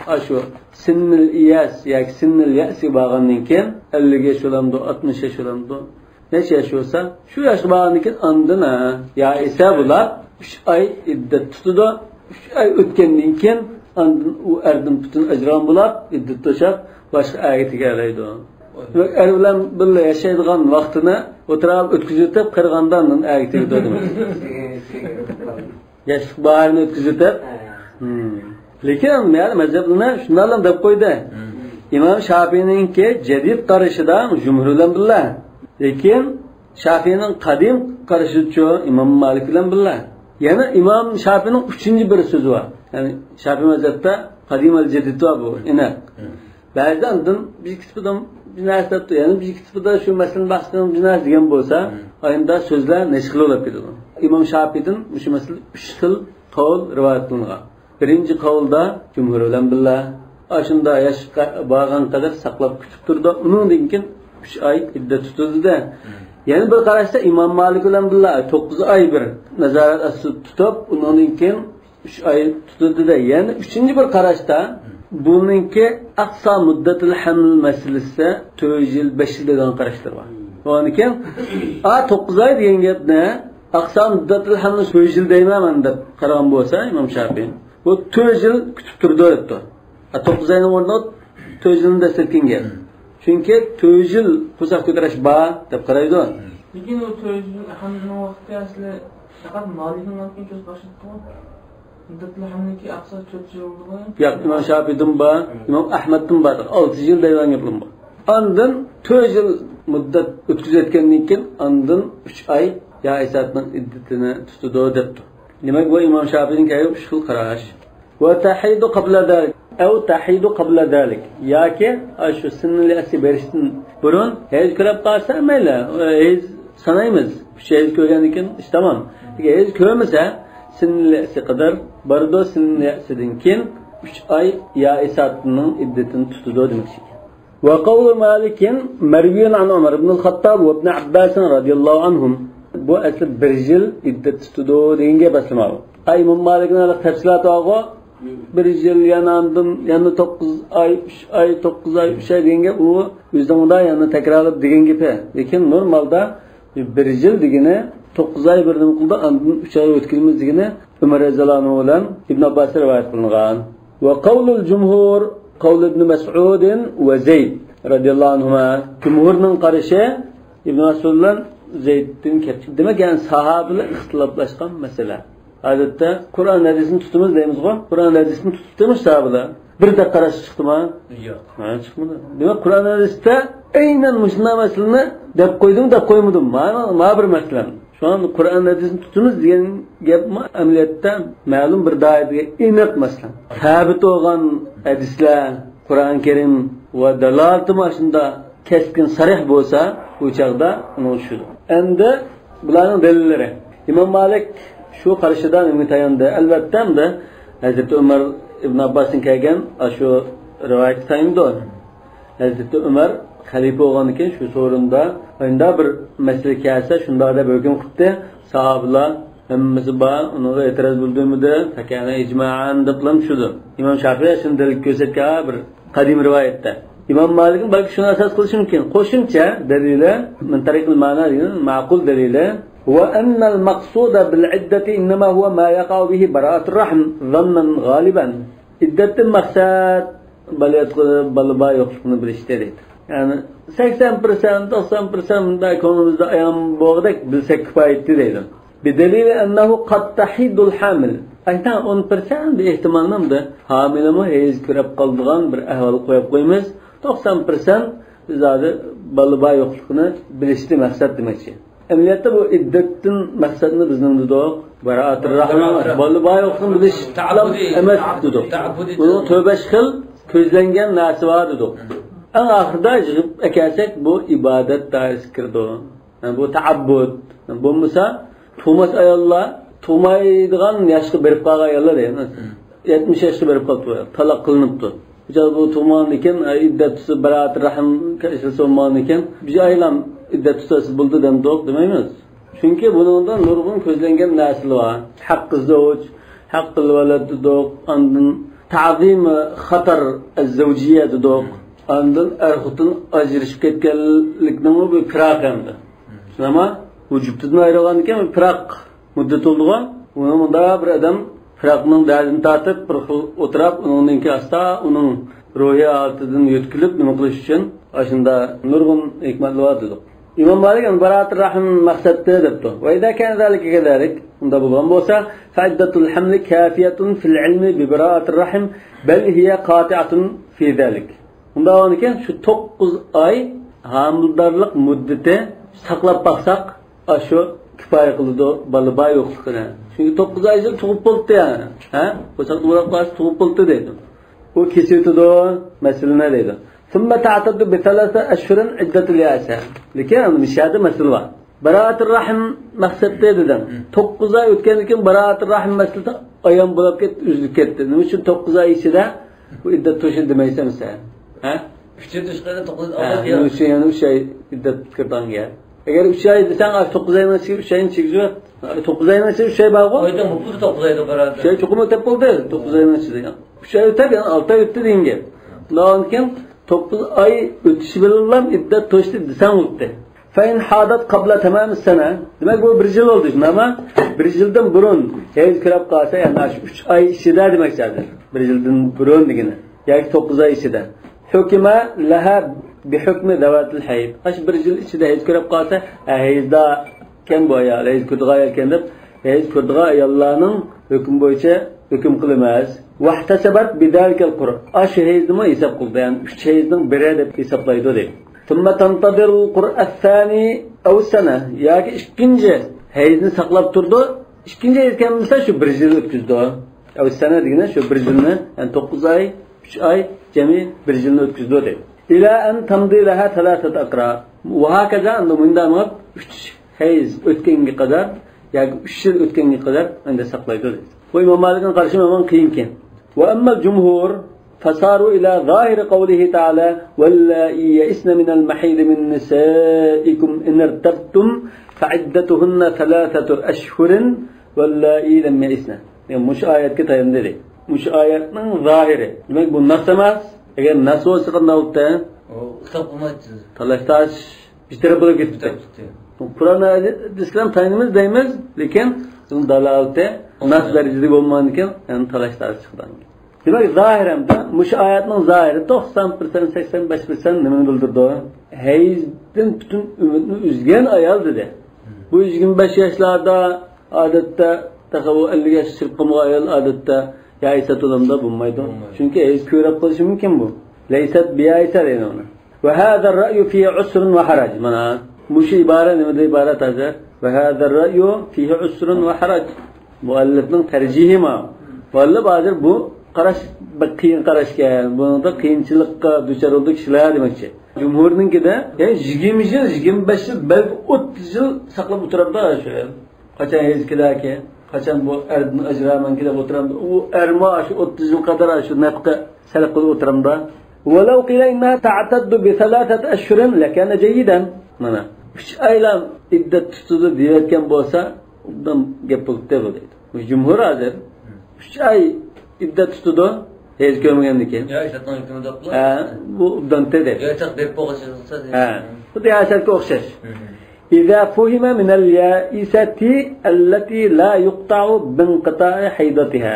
ئاشۇ سىننىل ئىيەس ياكى سىننىل يەسىگە بارغاندىن كېيىن، ئەللىك ياش بولامدۇ، ئاتمىش ياش بولامدۇ، نەچچە ياش بولسا، شۇ ياشقا بارغاندىن كېيىن ئاندىن، ھە، يا ئىسە بولاپ، ئۈچ ئاي ئىددەت تۇتىدۇ. ئۈچ ئاي ئۆتكەندىن كېيىن ئاندىن ئۇ ئەردىن پۈتۈن ئەجرىغان بولاپ، ئىددەت توشاپ، باشقا ئەرگە تېگەلەيدۇ. دېمەك، ئەر بىلەن بىللە ياشايدىغان ۋاقتىنى ئوتتۇرىغا ئۆتكۈزۈۋېتىپ، قېرىغاندا ئاندىن ئەرگە تېگىدۇ دېمەك. ياشلىق باھارىنى ئۆتكۈزۈۋېتىپ. ھە. ھىم. لېكىن يەنى مەزھەپلەرنى شۇنداقلا دەپ قويدى. ھىم. ئىمام شاپىئىنىڭكى جەدىد قارىشىدا جۇمھۇر بىلەن بىللە. لېكىن شاپىئىنىڭ قەدىم قارىشىچۇ ئىمام مالىك بىلەن بىللە. يەنە ئىمام شاپىئىنىڭ ئۈچىنچى بىر سۆزى بار. يەنى شاپىئى مەزھەپتە قەدىم ۋە جەدىد بار بۇ، ئىناق. ھىم. بەزىدە ئاندىن بىر ئىككى تىپىدا بىر نەرسە دەپتۇ، يەنە بىر ئىككى تىپىدا شۇ مەسىلىنى بەھس قىلغان بىر نەرسە دېگەن بولسا، ھىم. ئاينىدا سۆزلەر نەچچە خىل بولۇپ كېتىدۇ. ئىمام شاپىئىدىن مۇشۇ مەسىلىدە ئۈچ خىل قەۋل رىۋايەت قىلىنغان. بىرىنچى قەۋلدا جۇمھۇر بىلەن بىللە، ئاشۇنداق ياشقا بارغان قەدەر ساقلاپ كۈتۈپ تۇرىدۇ. ئۇنىڭدىن كېيىن ئۈچ ئاي ئىددەت تۇتىدۇ-دە. ھىم. يەنە بىر قاراشتا ئىمام مالىك بىلەن بىللە توققۇز ئاي بىر نازارەت ئاستىدا تۇتۇپ، ئۇنىڭدىن كېيىن ئۈچ ئاي تۇتىدۇ-دە. يەنە ئۈچىنچى بىر قاراشتا بۇنىڭكى ئەقسا مۇددەتىل ھەمل مەسىلىسى تۆت يىل، بەش يىل دېگەن قاراشلار بار. ئۇنىڭدىن كېيىن، ئا، توققۇز ئاي دېگەن گەپنى ئەقسا مۇددەتىل ھەمل تۆت يىل دەيمەن مەن دەپ قارىغان بولسا ئىمام شاپىئى، بۇ تۆت يىل كۈتۈپ تۇرىدۇ دەپتۇ. ھە، توققۇز ئاينىڭ ئورنىغا تۆت يىلنى دەسسەتكەن گەپ. چۈنكى تۆت يىل قورساق كۆتۈرۈش بار دەپ قارايدۇ. لېكىن ئۇ تۆت يىل ھەملىنىڭ ۋاقتى ئەسلى پەقەت مالىكنىڭ كېيىن كۆز باشلىدىغۇ. مۇددەتلىك ھەملىكى ئەقسا تۆت يىل بولىدۇ. ياق، ئىمام شاپىدىن بار، ئىمام ئەھمەدتىن بار، ئالتە يىل دەيدىغان گەپلىرىم بار. ئاندىن تۆت يىل مۇددەت ئۆتكۈزۈۋەتكەندىن كېيىن ئاندىن ئۈچ ئاي يا ئىساتنىڭ ئىددىتىنى تۇتىدۇ دەپتۇ. دېمەك، بۇ ئىمام شاپىدىن كەلگەن ئۈچ خىل قاراش. ۋە تەھىدۇ قەبلە زالىك، ئەۋ تەھىدۇ قەبلە زالىك. ياكى، ئا، شۇ سىننىل يەسى بېرىشتىن بۇرۇن ھەيز كۆرۈپ قالسا مەيلى، ھەيز سانايمىز. ئۈچ ھەيز كۆرگەندىن كېيىن ئىش تامام. ئەگەر ھەيز كۆرمىسە، سىننىل يەسى قەدەر بارىدۇ، سىننىل يەسىدىن كېيىن ئۈچ ئاي يا ئىساتنىڭ ئىددىتىنى تۇتىدۇ دېمەكچى. وقول مالك مروي عن عمر بن الخطاب وابن عباس رضي الله عنهم. بۇ ئەسلى بىر يىل ئىددەت تۇتىدۇ دېگەن گەپ ئەسلى ماۋۇ. ئاي، ئىمام مالىكنىڭ ھېلىقى تەپسىلاتى بارغۇ، بىر يىل، يەنە ئاندىن يەنە توققۇز ئاي، ئۈچ ئاي، توققۇز ئاي، ئۈچ ئاي دېگەن گەپ، ئۇ ئۆزىنىڭ يەنە تەكرارلاپ دېگەن گېپى. لېكىن نورمالدا بىر يىل دېگىنى توققۇز ئاي بىر نېمە قىلدى، ئاندىن ئۈچ ئاي ئۆتكۈزىمىز دېگىنى ئۆمەر رەزىياللاھۇ ئەنھۇ بىلەن ئىبن ئابباس رىۋايەت قىلىنغان. وقول الجمهور قول ابن مسعود وزيد رضي الله عنهما. جۇمھۇرنىڭ قارىشى ئىبن مەسئۇد بىلەن زەيدتىن كەپ چىقتى. دېمەك، يەنى ساھابىلەر ئىختىلاپلاشقان مەسىلە. ئادەتتە قۇرئان ھەدىسنى تۇتىمىز دەيمىزغۇ؟ قۇرئان ھەدىسنى تۇتۇپتىمۇ ساھابىلەر؟ بىردەك قاراش چىقتىمۇ؟ ياق. ھە، چىقمىدى. دېمەك، قۇرئان ھەدىستە ئەينەن مۇشۇنداق مەسىلىنى دەپ قويدۇم، دەپ قويمىدىم. مانا، مانا بىر مەسىلە. شۇڭا قۇرئان ھەدىسنى تۇتىمىز دېگەن گەپمۇ ئەمەلىيەتتە مەلۇم بىر دائىرىدىكى ئېنىق مەسىلە. سابىت بولغان ھەدىسلەر، قۇرئان كەرىم ۋە دالالىتى مۇشۇنداق كەسكىن، سەرىھ بولسا، بۇ چاغدا ئۇنىڭغا چۈشىدۇ. ئەمدى بۇلارنىڭ دەلىللىرى. ئىمام مالىك شۇ قارىشىدا نېمىگە تاياندى؟ ئەلۋەتتە، ئەمدى ھەزرىتى ئۆمەر ئىبن ئابباستىن كەلگەن ئاشۇ رىۋايەتكە تايىنىدۇ. ھەزرىتى ئۆمەر خەلىپە بولغاندىن كېيىن شۇ سورۇندا، ئاينىدا بىر مەسىلە كەلسە، شۇنداق دەپ ھۆكۈم قىپتۇ. ساھابىلار ھەممىسى بار، ئۇنىڭغا ئېتىراز بىلدۈرمىدى. فكان إجماعا دەپلا چۈشىدۇ. ئىمام شافىئى شۇنى دەلىل كۆرسەتكەن بىر قەدىم رىۋايەتتە. ئىمام مالىكنىڭ بەلكى شۇنى ئاساس قىلىشى مۇمكىن. قوشۇمچە دەلىلى، من طريق المعنى دېگەن مەقۇل دەلىلى. وأن المقصود بالعدة إنما هو ما يقع به براءة الرحم ظنا غالبا. ئىددەتتىن مەقسەت بالىياتقۇ، بالا بار يوقلۇقنى بىلىشتە دەيدۇ. يەنى سەكسەن پىرسەنت، توقسان پىرسەنت مۇنداق كۆڭلىمىزدە ئايان بولغۇدەك بىلسەك كۇپايە ئىدى دەيدۇ. بدليل أنه قد تحيض الحامل. ئايتا ئون پىرسەنت ئېھتىمالنىڭدا ھامىلىمۇ ھەيز كۆرۈپ قالىدىغان بىر ئەھۋال قويۇپ قويىمىز. توقسان پىرسەنت بىز ھازىر بالا بار يوقلۇقىنى بىلىشنى مەقسەت دېمەكچى. ئەمەلىيەتتە بۇ ئىددەتتىن مەقسەتنى بىزنىڭ دېدۇق. باراءەتۇر رەھىم، بالا بار يوقلۇقنى بىلىش تەلەپ ئەمەس دېدۇق. بۇنىڭ تۆت بەش خىل كۆزلەنگەن نەرسە بار دېدۇق. ئەڭ ئاخىرىدا يىغىپ ئەكەلسەك، بۇ ئىبادەت دائىرىسىگە كىرىدۇ. يەنى بۇ تەئەببۇد. بولمىسا، تۇغماس ئاياللار، تۇغمايدىغان ياشقا بېرىپ قالغان ئاياللار دەيمىز. يەتمىش ياشقا بېرىپ قاپتۇ، تالاق قىلىنىپتۇ. بۇ چاغدا بۇ تۇغماغاندىكىن، ئىددەت تۇتسا، باراءەت رەھىم كەچۈرسە بولمىغاندىكىن، بىر ئايلام ئىددەت تۇتسا بولدى دەمدۇق دېمەيمىز. چۈنكى بۇنىڭدا نۇرغۇن كۆزلەنگەن نەرسىلەر بار. ھەققى زەۋج، ھەققى ۋەلەد دېدۇق، ئاندىن تەزىمى خەتەر ئەززەۋجىيە دېدۇق، ئاندىن ئەر-خوتۇن ئاجرىشىپ كەتكەنلىكنىڭمۇ بىر پىراقى ئەمدى. شۇنداقمۇ؟ بۇ جۈپتىدىن ئايرىلغاندىكىن بىر پىراق مۇددىتى بولىدىغان. ئۇنى مۇنداق بىر ئادەم پىراقنىڭ دەردىنى تارتىپ، بىر خىل ئولتۇراپ، ئۇنىڭدىن كېيىن ئاستا ئۇنىڭ روھىي ھالىتىدىن يۆتكىلىپ نېمە قىلىش ئۈچۈن ئاشۇنداق نۇرغۇن ھېكمەتلەر بار دېدۇق. ئىمام مالىك ئەمدى باراءەتۇر رەھىم مەقسەتتە دەپتۇ. وإذا كان ذلك كذلك، ئۇنداق بولغان بولسا، فعدة الحمل كافية في العلم ببراءة الرحم، بل هي قاطعة في ذلك. ئۇنداق بولغاندىكىن شۇ توققۇز ئاي ھامىلىدارلىق مۇددىتى ساقلاپ باقساق، ئاشۇ كۇپايە قىلىدۇ بالا بار يوقلۇقىنى. چۈنكى توققۇز ئاي ئىچىدە تۇغۇپ بولدى يا. ھە؟ قورساقتا بولاپ قالسا تۇغۇپ بولدى دەيدۇ. ئۇ كېسىۋېتىدۇ مەسىلىنى دەيدۇ. ثم تعتد بثلاثة أشهر عدة اليائسة. لېكىن ئەمدى مۇشۇ يەردە مەسىلە بار. باراءەتۇر رەھىم مەقسەتتە دېدىم. توققۇز ئاي ئۆتكەندىن كېيىن باراءەتۇر رەھىم مەسىلىسى ئايان بولاپ كەتتى، ئۈزۈلۈپ كەتتى. نېمە ئۈچۈن توققۇز ئاي ئىچىدە بۇ ئىددەت توشىدۇ دېمەيسەن سەن؟ ھە؟ ئۈچ ئاي توشقان توققۇز ئاي ھە، ئالدى نېمە ئۈچۈن يەنە ئۈچ ئاي ئىددەت كىرىدىغان گەپ؟ ئەگەر ئۈچ ئاي دېسەڭ، ئاشۇ توققۇز ئاينىڭ ئىچىگە ئۈچ ئاينى چىگىزىۋەت. توققۇز ئاينىڭ ئىچىدە ئۈچ ئاي بارغۇ؟ ئايدىڭ، بۇ توققۇز ئايدا باراۋەر. ئۈچ ئاي چوقۇم ئۆتۈپ بولدى، توققۇز ئاينىڭ ئىچىدە. ئۈچ ئاي ئۆتۈپ، يەنە ئالتە ئاي ئۆتتى دېگەن گەپ. ئۇنىڭدىن كېيىن توققۇز ئاي ئۆتۈشى بىلەنلا ئىددەت توشتى دېسەڭ بولدى. فإن حاضت قبل تمام السنة، دېمەك، بۇ بىر يىل بولدى، شۇنداقمۇ؟ بىر يىلدىن بۇرۇن ھەيز كۆرۈپ قالسا، يەنى شۇ ئۈچ ئاي ئىچىدە دېمەكچى ھازىر. بىر يىلدىن بۇرۇن دېگىنى. ياكى توققۇز ئاي ئىچىدە. حكم لها بحكم ذوات الحيض. ئاشۇ بىر يىل ئىچىدە ھەيز كۆرۈپ قالسا، ھە، ھەيزداركەن بۇ ئايال، ھەيز كۆرىدىغان ئايالكەن دەپ، ھەيز كۆرىدىغان ئاياللارنىڭ ھۆكمى بويىچە ھۆكۈم قىلىمىز. واحتسبت بذلك القرء. ئاشۇ ھەيزنىمۇ ھېساب قىلىدۇ، يەنى ئۈچ ھەيزنىڭ بىرى دەپ ھېسابلايدۇ دەيدۇ. ثم تنتظر القرء الثاني أو السنة. ياكى ئىككىنچى ھەيزنى ساقلاپ تۇرىدۇ. ئىككىنچى ھەيز كەلمىسە شۇ بىر يىل ئۆتكۈزىدۇ. أو السنة دېگىنى شۇ بىر يىلنى، يەنى توققۇز ئاي، ئۈچ ئاي، جەمئىي بىر يىلنى ئۆتكۈزىدۇ دەيدۇ. إلى أن تمضي لها ثلاثة أقراء. وهكذا، ئەمدى مۇنداق مېڭىپ، ئۈچ ھەيز ئۆتكەنگە قەدەر ياكى ئۈچ يىل ئۆتكەنگە قەدەر ئەمدى ساقلايدۇ دەيدۇ. بۇ ئىمام مالىكنىڭ قارىشى ھامان قىيىنكەن. وأما الجمهور فساروا إلى ظاهر قوله تعالى: واللائي يئسن من المحيض من نسائكم إن ارتبتم فعدتهن ثلاثة أشهر واللائي لم يئسن. يەنى مۇشۇ ئايەتكە تايىنىدۇ دەيدۇ. مۇشۇ ئايەتنىڭ زاھىرى. دېمەك، بۇ نەس ئەمەس. ئەگەر نەس بولسا قانداق بولاتتى؟ ئۇ خىلاپ قىلمايتتى. تالاش تارتىش بىر تەرەپ بولۇپ كېتىپتۇ. قۇرئان ھەدىسكە تايىنىمىز دەيمىز، لېكىن بۇنىڭ دالالىتى نەس دەرىجىدە بولمىغاندىكىن، يەنى تالاش تارتىش چىقىدىغان. دېمەك، زاھىر ھەمدە مۇشۇ ئايەتنىڭ زاھىرى توقسان پىرسەنت، سەكسەن بەش پىرسەنت نېمىنى بىلدۈرىدۇ؟ ھەيزدىن پۈتۈن ئۈمىدىنى ئۈزگەن ئايال دېدى. بۇ يىگىرمە بەش ياشلاردا ئادەتتە، تېخى ئۇ ئەللىك ياشقا چىقىپ قالمىغان ئايال ئادەتتە يائىسە تولامدا بولمايدۇ. بولمايدۇ. چۈنكى ھەيز كۆرۈپ قېلىشى مۇمكىن بۇ. ليست بيائسة دەيدۇ ئۇنى. وهذا الرأي فيه عسر وحرج. مانا مۇشۇ ئىبارە نېمىدىن ئىبارەت ھازىر؟ وهذا الرأي فيه عسر وحرج. مۇئەللىپنىڭ تەرجىھى ما. مۇئەللىپ ھازىر بۇ قاراش بەك قىيىن قاراشكەن. بۇنىڭدا قىيىنچىلىققا دۇچار بولىدۇ كىشىلەر دېمەكچى. جۇمھۇرنىڭكىدە، يەنى يىگىرمە يىل، يىگىرمە بەش يىل، بەلكى ئوتتۇز يىل ساقلاپ ئولتۇرامدا شۇ. قاچان ھەيز كېلەركى، قاچان بۇ ئەردىن ئاجرىمامەنكى دەپ ئولتۇرامدا. ئۇ ئەرمۇ شۇ ئوتتۇز يىل قەدەر شۇ نەپقە سەرپ قىلىپ ئولتۇرامدا. ولو قيل إنها تعتد بثلاثة أشهر لكان جيدا. مانا، ئۈچ ئايلا ئىددەت تۇتىدۇ دېيىۋەتكەن بولسا، ئوبدان گەپ بولۇپتۇ بۇ دەيدۇ. بۇ جۇمھۇر ھازىر ئۈچ ئاي ئىددەت تۇتىدۇ، ھەيز كۆرمىگەندىن كېيىن. يا ئىشلەتمەن ھۆكمىدە. ھە، بۇ ئوبدان دەيدۇ. يا چاق بېرىپ بولغان. ھە، خۇددى يا سەركە ئوخشاش. إذا فهم من اليائسة التي لا يقطع بانقطاع حيضتها.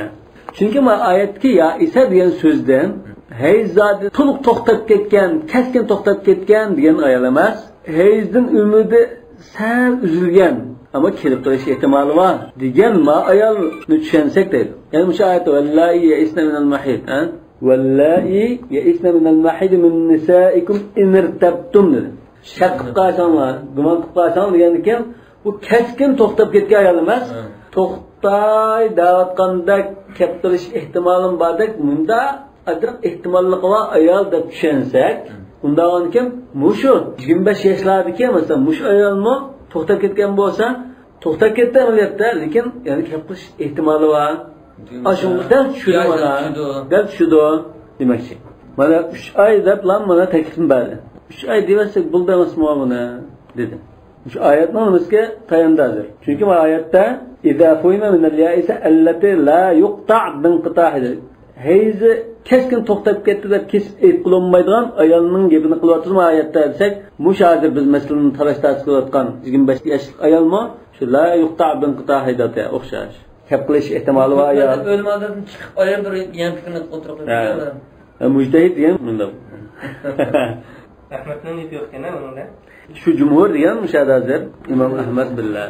چۈنكى ما ئايەتتىكى يائىسە دېگەن سۆزدىن ھەيز زادى تولۇق توختاپ كەتكەن، كەسكىن توختاپ كەتكەن دېگەن ئايال ئەمەس. ھەيزدىن ئۈمىدى سەل ئۈزۈلگەن، ئەمما كېلىپ قېلىش ئېھتىمالى بار دېگەن ما ئايالنى چۈشەنسەك دەيدۇ. يەنى مۇشۇ ئايەتتە، «واللائي يئسن من المحيض»، ھە؟ «واللائي يئسن من المحيض من نسائكم إن ارتبتم» دېدى. شەك قىلىپ قالساڭلار، گۇمان قىلىپ قالساڭلار دېگەندىكىن، بۇ كەسكىن توختاپ كەتكەن ئايال ئەمەس. ھە. توختاي دەۋاتقاندەك، كەپ قېلىش ئېھتىمالىم باردەك، مۇنداق ئازراق ئېھتىماللىقى بار ئايال دەپ چۈشەنسەك، ھە، ئۇنداق بولغاندىكىن مۇشۇ يىگىرمە بەش ياشلاردىكى، مەسىلەن، مۇشۇ ئايالمۇ توختاپ كەتكەن بولسا، توختاپ كەتتى ئەمەلىيەتتە، لېكىن يەنە كەپ قېلىش ئېھتىمالى بار. ئاشۇنداق دەل چۈشىدۇ مانا. دەل چۈشىدۇ دېمەكچى. مانا ئۈچ ئاي دەپلا مانا تەكلىپنى بەردى. «ئۈچ ئاي دېۋەتسەك بولدى ئەمەسمۇ بۇنى؟» دېدى. مۇشۇ ئايەتنىڭ نېمىسىگە تاياندى ھازىر؟ چۈنكى بۇ ئايەتتە «إذا فهم من اليائسة التي لا يقطع بانقطاع» دېدى. ھەيزى كەسكىن توختاپ كەتتى دەپ كېسىپ ئېيتقىلى بولمايدىغان ئايالنىڭ گېپىنى قىلىۋاتىدۇ بۇ ئايەتتە دېسەك، مۇشۇ ھازىر بىز مەسىلىنى تالاش-تارتىش قىلىۋاتقان يىگىرمە بەش ياشلىق ئايالمۇ شۇ «لا يقطع بانقطاع» ھەيدەتكە ئوخشاش. كەپ قېلىش ئېھتىمالى بار يا. ئۆلىمەلەردىن چىقىپ، ئايرىم بىر يەنە پىكىرنى ئولتۇرۇپ ھە. قويۇپتۇ. ئە، مۇجتەھىد دېگەن مۇنداق. ئەھمەدنىڭ نېپى يوق ئىكەن، ھە، بۇنىڭدا. شۇ جۇمھۇر دېگەن مۇشۇ يەردە ھازىر ئىمام ئەھمەد بىللە.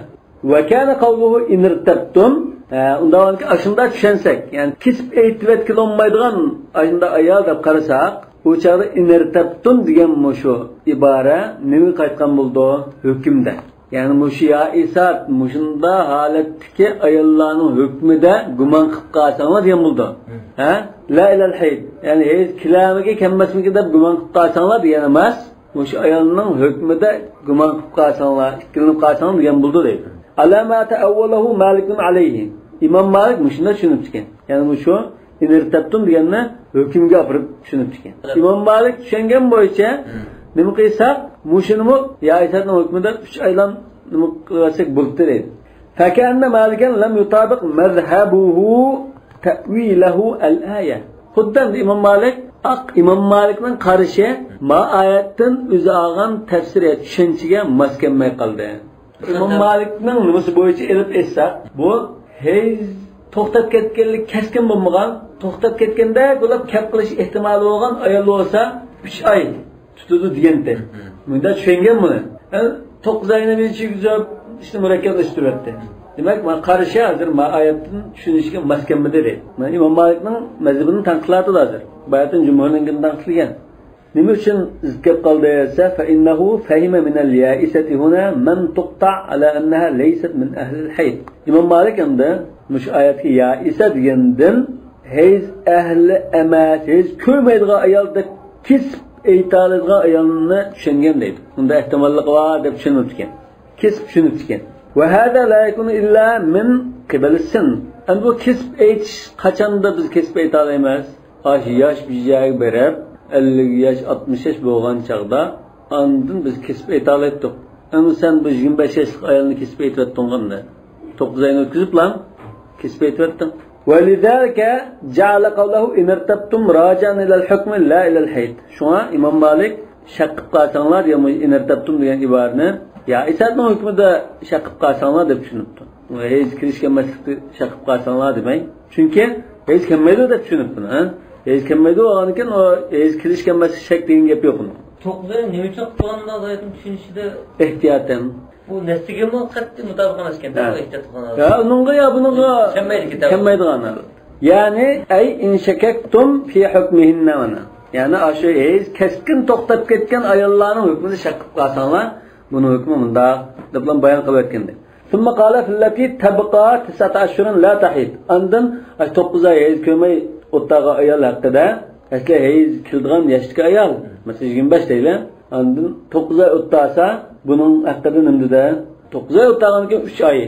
«وكان قوله إن ارتبتم»، ھە، ئۇنداق ئاشۇنداق چۈشەنسەك، يەنى كېسىپ ئېيتىۋەتكىلى بولمايدىغان ئاشۇنداق ئايال دەپ قارىساق، ئۇ چاغدا «إن ارتبتم» دېگەن مۇشۇ ئىبارە نېمىگە قايتقان بولىدۇ؟ ھۆكۈمدە. يەنى مۇشۇ يائىسات، مۇشۇنداق ھالەتتىكى ئاياللارنىڭ ھۆكمىدە گۇمان قىلىپ قالساڭلار دېگەن بولىدۇ. ھە؟ لا إلى الحيض. يەنى ھەيز كېلەرمىكى، كەلمەسمىكى دەپ گۇمان قىلىپ قالساڭلار دېگەن ئەمەس. مۇشۇ ئايالنىڭ ھۆكمىدە گۇمان قىلىپ قالساڭلار، ئىككىلىنىپ قالساڭلار دېگەن بولىدۇ دەيدۇ. على ما تأوله مالك عليه. ئىمام مالىك مۇشۇنداق چۈشىنىپتىكەن. يەنى مۇشۇ «إن ارتبتم» دېگەننى ھۆكۈمگە ئاپىرىپ چۈشىنىپتىكەن. ئىمام مالىك چۈشەنگەن بويىچە نېمە قىلساق، مۇشۇنىمۇ يائىساتنىڭ ھۆكمىدە ئۈچ ئايلان نېمە قىلىۋەتسەك بولۇپتۇ دەيدۇ. فكأن مالكا لم يطابق مذهبه تأويله الآية. خۇددى ئەمدى ئىمام مالىك، ئاق ئىمام مالىكنىڭ قارىشى ما ئايەتتىن ئۆزى ئالغان تەپسىر، چۈشەنچىگە ماس كەلمەي قالدى. ئىمام مالىكنىڭ نېمىسى بويىچە ئېلىپ ئېيتساق، بۇ ھەيز توختاپ كەتكەنلىك كەسكىن بولمىغان، توختاپ كەتكەندەك بولۇپ كەپ قېلىش ئېھتىمالى بولغان ئايال بولسا، ئۈچ ئاي تۇتىدۇ دېگەنتى. مۇنداق چۈشەنگەن بۇنى. ھە، توققۇز ئاينى بىر كىرگۈزۈپ، ئىشنى مۇرەككەپلەشتۈرۈۋەتتى. دېمەك، ماڭا قارىشى ھازىر ما ئايەتتىن چۈشىنىشكە ماس كەلمىدى دەيدۇ. مانا ئىمام مالىكنىڭ مەزھىپىنى تەنقىدلەۋاتىدۇ ھازىر. باياتىن جۇمھۇرنىڭكىنى تەنقىدلىگەن. نېمە ئۈچۈن زىت كەپ قالدى دېسە، فإنه فهم من اليائسة هنا من تقطع على أنها ليست من أهل الحيض. ئىمام مالىك ئەمدى مۇشۇ ئايەتتىكى يائىسە دېگەندىن ھەيز ئەھلى ئەمەس، ھەيز كۆرمەيدىغان ئايال دەپ كېسىپ ئېيتالايدىغان ئايالنى چۈشەنگەن دەيدۇ. بۇندا ئېھتىماللىقى بار دەپ چۈشىنىپتىكەن. كېسىپ چۈشىنىپتىكەن. وهذا لا يكون إلا من قبل السن. ئەمدى بۇ كېسىپ ئېيتىش قاچاندا بىز كېسىپ ئېيتالايمىز؟ ئاشۇ ياش بىر يەرگە بېرىپ، ئەللىك ياش، ئاتمىش ياش بولغان چاغدا ئاندىن بىز كېسىپ ئېيتالايتتۇق. ئەمما سەن بۇ يىگىرمە بەش ياشلىق ئايالنى كېسىپ ئېيتىۋەتتىڭغۇ ئەمدى. توققۇز ئاينى ئۆتكۈزۈپلا كېسىپ ئېيتىۋەتتىڭ. ولذلك جعل قوله إن ارتبتم راجعا إلى الحكم لا إلى الحيض. شۇڭا ئىمام مالىك شەك قىلىپ قالساڭلار دېگەن بۇ «إن ارتبتم» دېگەن ئىبارىنى يائىسەتنىڭ ھۆكمىدە شەك قىلىپ قالساڭلار دەپ چۈشىنىپتۇ. ھەيز كېلىش كەلمەسلىكتە شەك قىلىپ قالساڭلار دېمەي. چۈنكى ھەيز كەلمەيدۇ دەپ چۈشىنىپتۇ، ھە؟ ھەيز كەلمەيدۇ بولغاندىكىن ئۇ ھەيز كېلىش كەلمەسلىك شەك دېگەن گەپ يوق ئۇنىڭ. توققۇز ئاي نېمە ئۈچۈن قىلغان بۇنداق زايەتنىڭ چۈشىنىشىدە؟ ئېھتىياتەن. بۇ نەسلىگىمۇ قەتئىي مۇتابىق ئەمەسكەن، ھە. ئېھتىيات قىلغان. يا ئۇنىڭغا، يا بۇنىڭغا كەلمەيدىكەن، كەلمەيدىغان. يەنى، أي إن شككتم في حكمهن مانا. يەنى ئاشۇ ھەيز كەسكىن توختاپ كەتكەن ئاياللارنىڭ ھۆكمىنى شەك قىلىپ قالساڭلار، بۇنىڭ ھۆكمى مۇنداق دەپلا بايان قىلىۋەتكەندەك. ثم قال في التي تبقى تسعة أشهر لا تحيض. ئاندىن ئاشۇ توققۇز ئاي ھەيز كۆرمەي ئولتۇرغان ئايال ھەققىدە، ئەسلى ھەيز كېلىدىغان ياشتىكى ئايال، مەسىلەن، يىگىرمە بەش دەيلى. ئاندىن توققۇز ئاي ئولتۇرسا، بۇنىڭ ھەققىدە نېمە دېدى؟ توققۇز ئاي ئولتۇرغاندىن كېيىن ئۈچ ئاي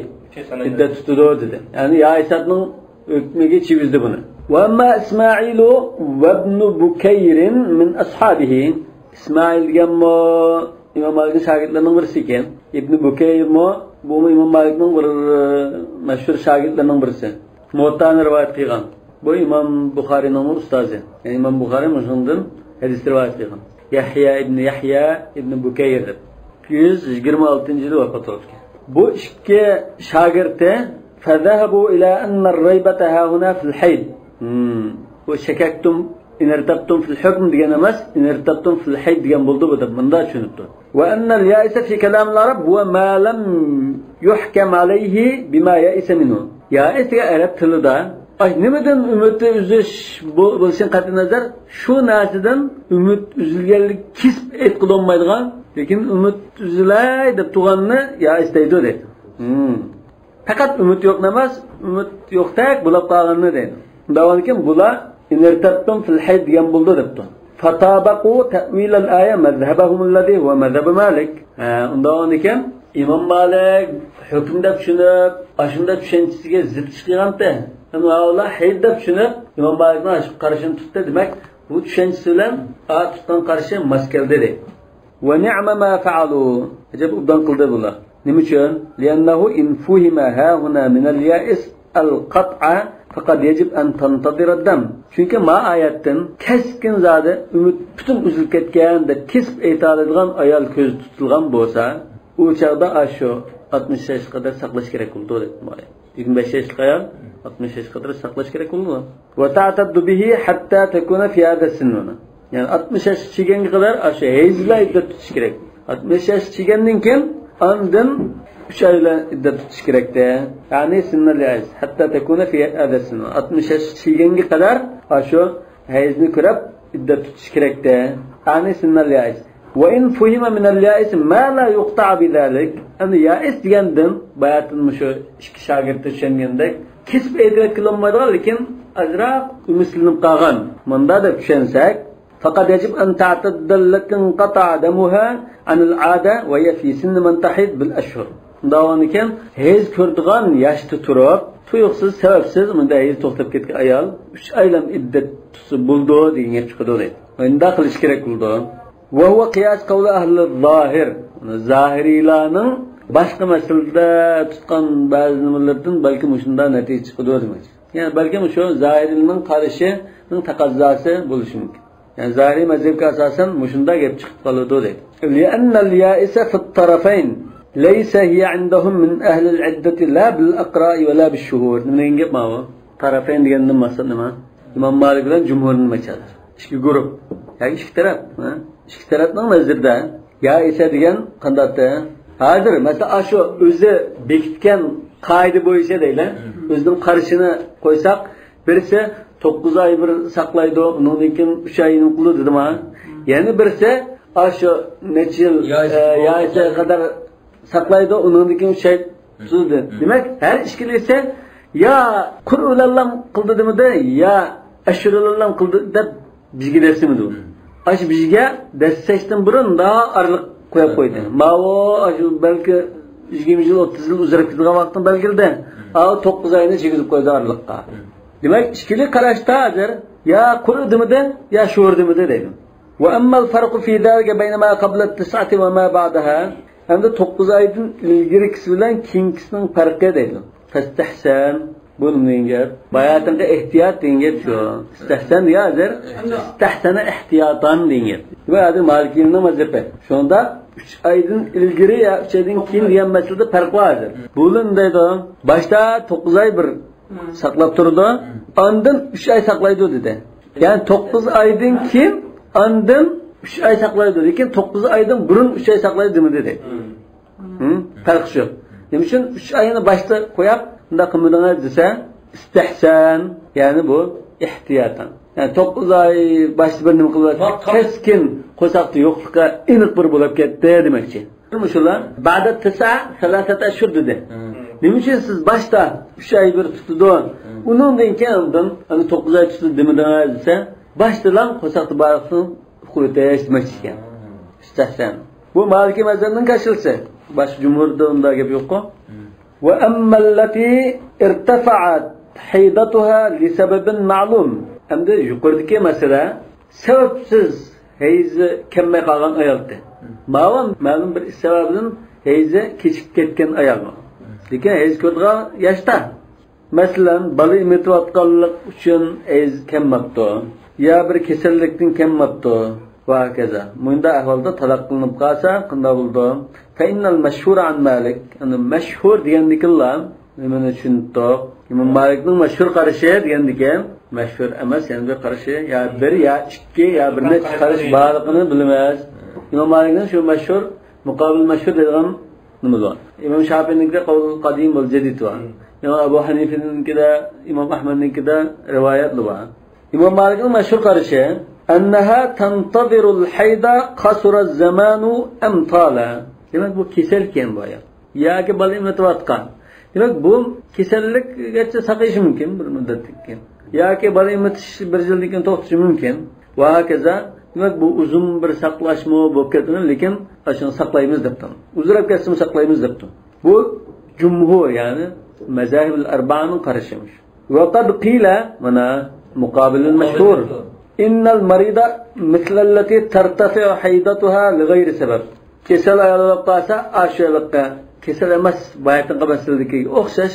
ئىددەت تۇتىدۇ دېدى. يەنى يائىسەتنىڭ ھۆكمىگە چىۋىزدى بۇنى. وأما إسماعيل وابن بكير من أصحابه. ئىسمائىل دېگەنمۇ ئىمام مالىكنىڭ شاگىرتلىرىنىڭ بىرسى ئىكەن. ئىبنى بۇكەيرمۇ، بۇمۇ ئىمام مالىكنىڭ بىر، ئە، مەشھۇر شاگىرتلىرىنىڭ بىرسى. مۇۋەتتانى رىۋايەت قىلغان. بۇ ئىمام بۇخارىنىڭمۇ ئۇستازى. يەنى ئىمام بۇخارى مۇشۇنىڭدىن ھەدىس رىۋايەت قىلغان. يەھيا ئىبنى يەھيا ئىبنى بۇكەير دەپ. ئىككى يۈز يىگىرمە ئالتىنچى يىلى ۋاپات بولۇپتىكەن. بۇ ئىككى شاگىرتى فذهبوا إلى أن الريبة هاهنا في الحيض. ھىم. بۇ شەكەكتۇم إن ارتبتم في الحكم دېگەن ئەمەس، إن ارتبتم في الحيض دېگەن بولدى بۇ دەپ مۇنداق چۈشىنىپتۇ. وأن اليائس في كلام العرب هو ما لم يحكم عليه بما يئس منه. يائس دېگەن ئەرەب تىلىدا ئاش نېمىدىن ئۈمىدى ئۈزۈش بو-، بولۇشىدىن قەتئىينەزەر، شۇ نەرسىدىن ئۈمىد ئۈزۈلگەنلىك كېسىپ ئېيتقىلى بولمايدىغان، لېكىن ئۈمىد ئۈزۈلەي دەپ تۇرغاننى يائس دەيدۇ دەيدۇ. ھىم. پەقەت ئۈمىد يوقنى ئەمەس، ئۈمىد يوقتەك بولاپ قالغاننى دەيدۇ. دەۋانكىن بۇلار إن ارتبتم في الحيض دېگەن بولدى دەپتۇ. فطابقوا تأويل الآية مذهبهم الذي هو مذهب مالك. ھە، ئۇنداق ئىكەن، ئىمام مالىك ھۆكۈم دەپ چۈشىنىپ، ئاشۇنداق چۈشەنچىسىگە زىت ئىش قىلغانتى. ئەمما ئۇلار ھەيز دەپ چۈشىنىپ، ئىمام مالىكنىڭ ئاشۇ قارىشىنى تۇتتى. دېمەك، بۇ چۈشەنچىسى بىلەن ئا تۇتقان قارىشى ماس كەلدى دەيدۇ. ونعم ما فعلوا. ئەجەب ئوبدان قىلدى بۇلار. نېمە ئۈچۈن؟ لأنه إن فهم هاهنا من اليائس القطع فقد يجب أن تنتظر الدم. چۈنكى ما ئايەتتىن كەسكىن زادى ئۈمىد پۈتۈن ئۈزۈلۈپ كەتكەن دەپ كېسىپ ئېيتالايدىغان ئايال كۆزدە تۇتۇلغان بولسا، ئۇ چاغدا ئاشۇ ئاتمىش ياشقا قەدەر ساقلاش كېرەك بولىدۇ دەپ. يىگىرمە بەش ياشلىق ئايال ئاتمىش ياشقا قەدەر ساقلاش كېرەك بولىدۇ. وتعتد به حتى تكون في هذا السن. يەنى ئاتمىش ياشقا چىگەنگە قەدەر ئاشۇ ھەيز بىلەن ئىددەت تۇتۇش كېرەك. ئاتمىش ياشقا چىگەندىن كېيىن ئاندىن ئۈچ ئاي بىلەن ئىددەت تۇتۇش كېرەكتى. يعني سن اليائس حتى تكون في هذا السن. ئاتمىش ياشقا چىگەنگە قەدەر ئاشۇ ھەيزنى كۆرۈپ ئىددەت تۇتۇش كېرەكتى. يعني سن اليائس. وإن فهم من اليائس ما لا يقطع بذلك. ئەمدى يائىس دېگەندىن باياتىن مۇشۇ ئىككى شاگىرتى چۈشەنگەندەك كېسىپ ئېيتىۋەتكىلى بولمايدىغان، لېكىن ئازراق ئۈمىدسىزلىنىپ قالغان. مۇندا دەپ چۈشەنسەك، فقد يجب أن تعتد التي انقطع دمها عن العادة وهي في سن من تحيض بالأشهر. شۇنداق بولغاندىكىن ھەيز كۆرىدىغان ياشتا تۇرۇپ، تۇيۇقسىز، سەۋەبسىز مۇنداق ھەيز توختاپ كەتكەن ئايال ئۈچ ئايلام ئىددەت تۇتسا بولىدۇ دېگەن گەپ چىقىدۇ دەيدۇ. ئۇنداق قىلىش كېرەك بولىدۇ. وهو قياس قول أهل الظاهر. زاھىرىيلارنىڭ باشقا مەسىلىدە تۇتقان بەزى نېمىلىرىدىن بەلكىم مۇشۇنداق نەتىجە چىقىدۇ دېمەكچى. يەنى بەلكىم شۇ زاھىرىينىڭ قارىشىنىڭ تەقەززاسى بولۇشى مۇمكىن. يەنى زاھىرىي مەزھەپكە ئاساسەن مۇشۇنداق گەپ چىقىپ قالىدۇ دەيدۇ. لأن اليائس في الطرفين ليس هي عندهم من أهل العدة لا بالأقراء ولا بالشهور. نېمە دېگەن گەپ ماۋۇ؟ تەرەفەين دېگەندىن مەقسەت نېمە؟ ئىمام مالىك بىلەن جۇمھۇرنى مەچەلدۇر. ئىككى گۇرۇپ. ياكى ئىككى تەرەپ. ھە؟ ئىككى تەرەپنىڭ نەزىرىدە يائىسە دېگەن قانداقتى؟ ھازىر، مەسىلەن، ئاشۇ ئۆزى بېكىتكەن قائىدە بويىچە دەيلى. ئۆزىنىڭ قارىشىنى قويساق، بىرسى توققۇز ئاي بىر ساقلايدۇ، ئۇنىڭدىن كېيىن ئۈچ ئاي نېمە قىلىدۇ دېدىما؟ يەنە بىرسى ئاشۇ نەچچە يىل، يائىسە، ئە، يائىسەگە قەدەر ساقلايدۇ، ئۇنىڭدىن كېيىن ئۈچ ئاي تۇتىدۇ. دېمەك، ھەر ئىككىلىسى يا قۇرئۇ بىلەنلا قىلدى دېمىدى، يا ئەشۇرۇ بىلەنلا قىلدى دەپ بىزگە دەسسىمىدى. ئاشۇ بىزگە دەسسەشتىن بۇرۇن دا ئارىلىق قويۇپ قويدى. ماۋۇ ئاشۇ بەلكى يىگىرمە يىل، ئوتتۇز يىل ئۇزىراپ كېتىدىغان ۋاقىتنى بەلگىلىدى. ئاۋۇ توققۇز ئاينى كىرگۈزۈپ قويدى ئارىلىققا. دېمەك، ئىككىلى قاراشتا ھازىر يا قۇرئۇ دېمىدى، يا شۇر دېمىدى دەيدۇ. وأما الفرق في ذلك بين ما قبل التسعة وما بعدها. ئەمدى توققۇز ئايدىن ئىلگىرىكىسى بىلەن كېيىنكىسىنىڭ پەرقى دەيدۇ. فاستحسن، بۇ نېمە دېگەن گەپ؟ باياتىنقى ئېھتىيات دېگەن گەپ شۇ. ئىستەھسەن دېگەن ھازىر، ئىستەھسەنە ئىھتىياتان دېگەن گەپ. ۋە ھازىر مالىكىينىڭ مەزھىپى. شۇنىڭدا ئۈچ ئايدىن ئىلگىرى يا ئۈچ ئايدىن كېيىن دېگەن مەسىلىدە پەرق بار ھازىر. بۇ نېمە دەيدۇ؟ باشتا توققۇز ئاي بىر ساقلاپ تۇرىدۇ. ئاندىن ئۈچ ئاي ساقلايدۇ دېدى. يەنى توققۇز ئايدىن كېيىن ئاندىن ئۈچ ئاي ساقلايدۇ. لېكىن توققۇز ئايدىن بۇرۇن ئۈچ ئاي ساقلايدۇ دېمىدى دەيدۇ. ھە؟ پەرق شۇ. نېمە ئۈچۈن ئۈچ ئاينى باشتا قويۇپ، بۇنداق قىلمىدىڭىز دېسە، ئىستەھسەن، يەنى بۇ ئىھتىياتەن. يەنى توققۇز ئاي باشتا بىر نېمە قىلىۋەتتى، كەسكىن قورساقتا يوقلۇققا ئېنىق بىر بولاپ كەتتى دېمەكچى. مۇشۇلار بعد التسعة ثلاثة أشهر دېدى. نېمە ئۈچۈن سىز باشتا ئۈچ ئاي بىر تۇتىدۇ، ئۇنىڭدىن كېيىن ئاندىن ئەنە توققۇز ئاي تۇتىدۇ دېمىدىڭىز دېسە، باشتىلا قورساقتا بارلىقنى ئۇقۇۋېتىش دېمەكچى ئىكەن. ئىستەھسەن. بۇ مالىكىي مەزھەپنىڭ كاشىلىسى. باشقا جۇمھۇردا ئۇنداق گەپ يوققۇ. وأما التي ارتفعت حيضتها لسبب معلوم. ئەمدى يۇقىرىدىكى مەسىلە سەۋەبسىز ھەيزى كەممەي قالغان ئايالتى. ماۋۇ مەلۇم بىر ئىش سەۋەبىدىن ھەيزى كېچىكىپ كەتكەن ئايال. لېكىن ھەيز كۆرىدىغان ياشتا. مەسىلەن، بالا ئېمىتىۋاتقانلىق ئۈچۈن ھەيز كەممەپتۇ. يا بىر كېسەللىكتىن كەممەپتۇ. ۋە ھاكازا. مۇنداق ئەھۋالدا تالاق قىلىنىپ قالسا قانداق بولىدۇ؟ فإن المشهور عن مالك. يەنى مەشھۇر دېگەندىكىنلا نېمىنى چۈشىنىپ تۇق؟ ئىمام مالىكنىڭ مەشھۇر قارىشى دېگەندىكىن، مەشھۇر ئەمەس، يەنە بىر قارىشى، يا بىر، يا ئىككى، يا بىر نەچچە قارىش بارلىقىنى بىلىمىز. ئىمام مالىكنىڭ شۇ مەشھۇر، مۇقابىل مەشھۇر دەيدىغان نېمىسى بار. ئىمام شافىئىنىڭكىدە قەۋلۇل قەدىم ۋەل جەدىد بار. ئىمام ئەبۇ ھەنىفىنىڭكىدە، ئىمام ئەھمەدنىڭكىدە رىۋايەتلىرى بار. ئىمام مالىكنىڭ مەشھۇر قارىشى، «أنها تنتظر الحيض قصر الزمان أم طال.» دېمەك، بۇ كېسەل ئىكەن بۇ ئايال. ياكى بالا ئېمىتىۋاتقان. دېمەك، بۇ كېسەللىك گەرچە ساقىيىشى مۇمكىن بىر مۇددەتتىن كېيىن. ياكى بالا ئېمىتىش بىر يىلدىن كېيىن توختىشى مۇمكىن. ۋە ھاكازا. دېمەك، بۇ ئۇزۇن بىر ساقلاشمۇ بولۇپ كەتمىدى، لېكىن ئاشۇنى ساقلايمىز دەپتۇ. ئۇزراپ كەتسىمۇ ساقلايمىز دەپتۇ. بۇ جۇمھۇر، يەنى مەزاھىبۇل ئەربانىڭ قارىشى. وقد قيل، مانا، مۇقابىل مەشھۇر، «إن المريضة مثل التي ترتفع حيضتها لغير سبب.» كېسەل ئايال بولۇپ قالسا، ئاشۇ ھېلىقى كېسەل ئەمەس، بايىقى مەسىلىدىكى ئوخشاش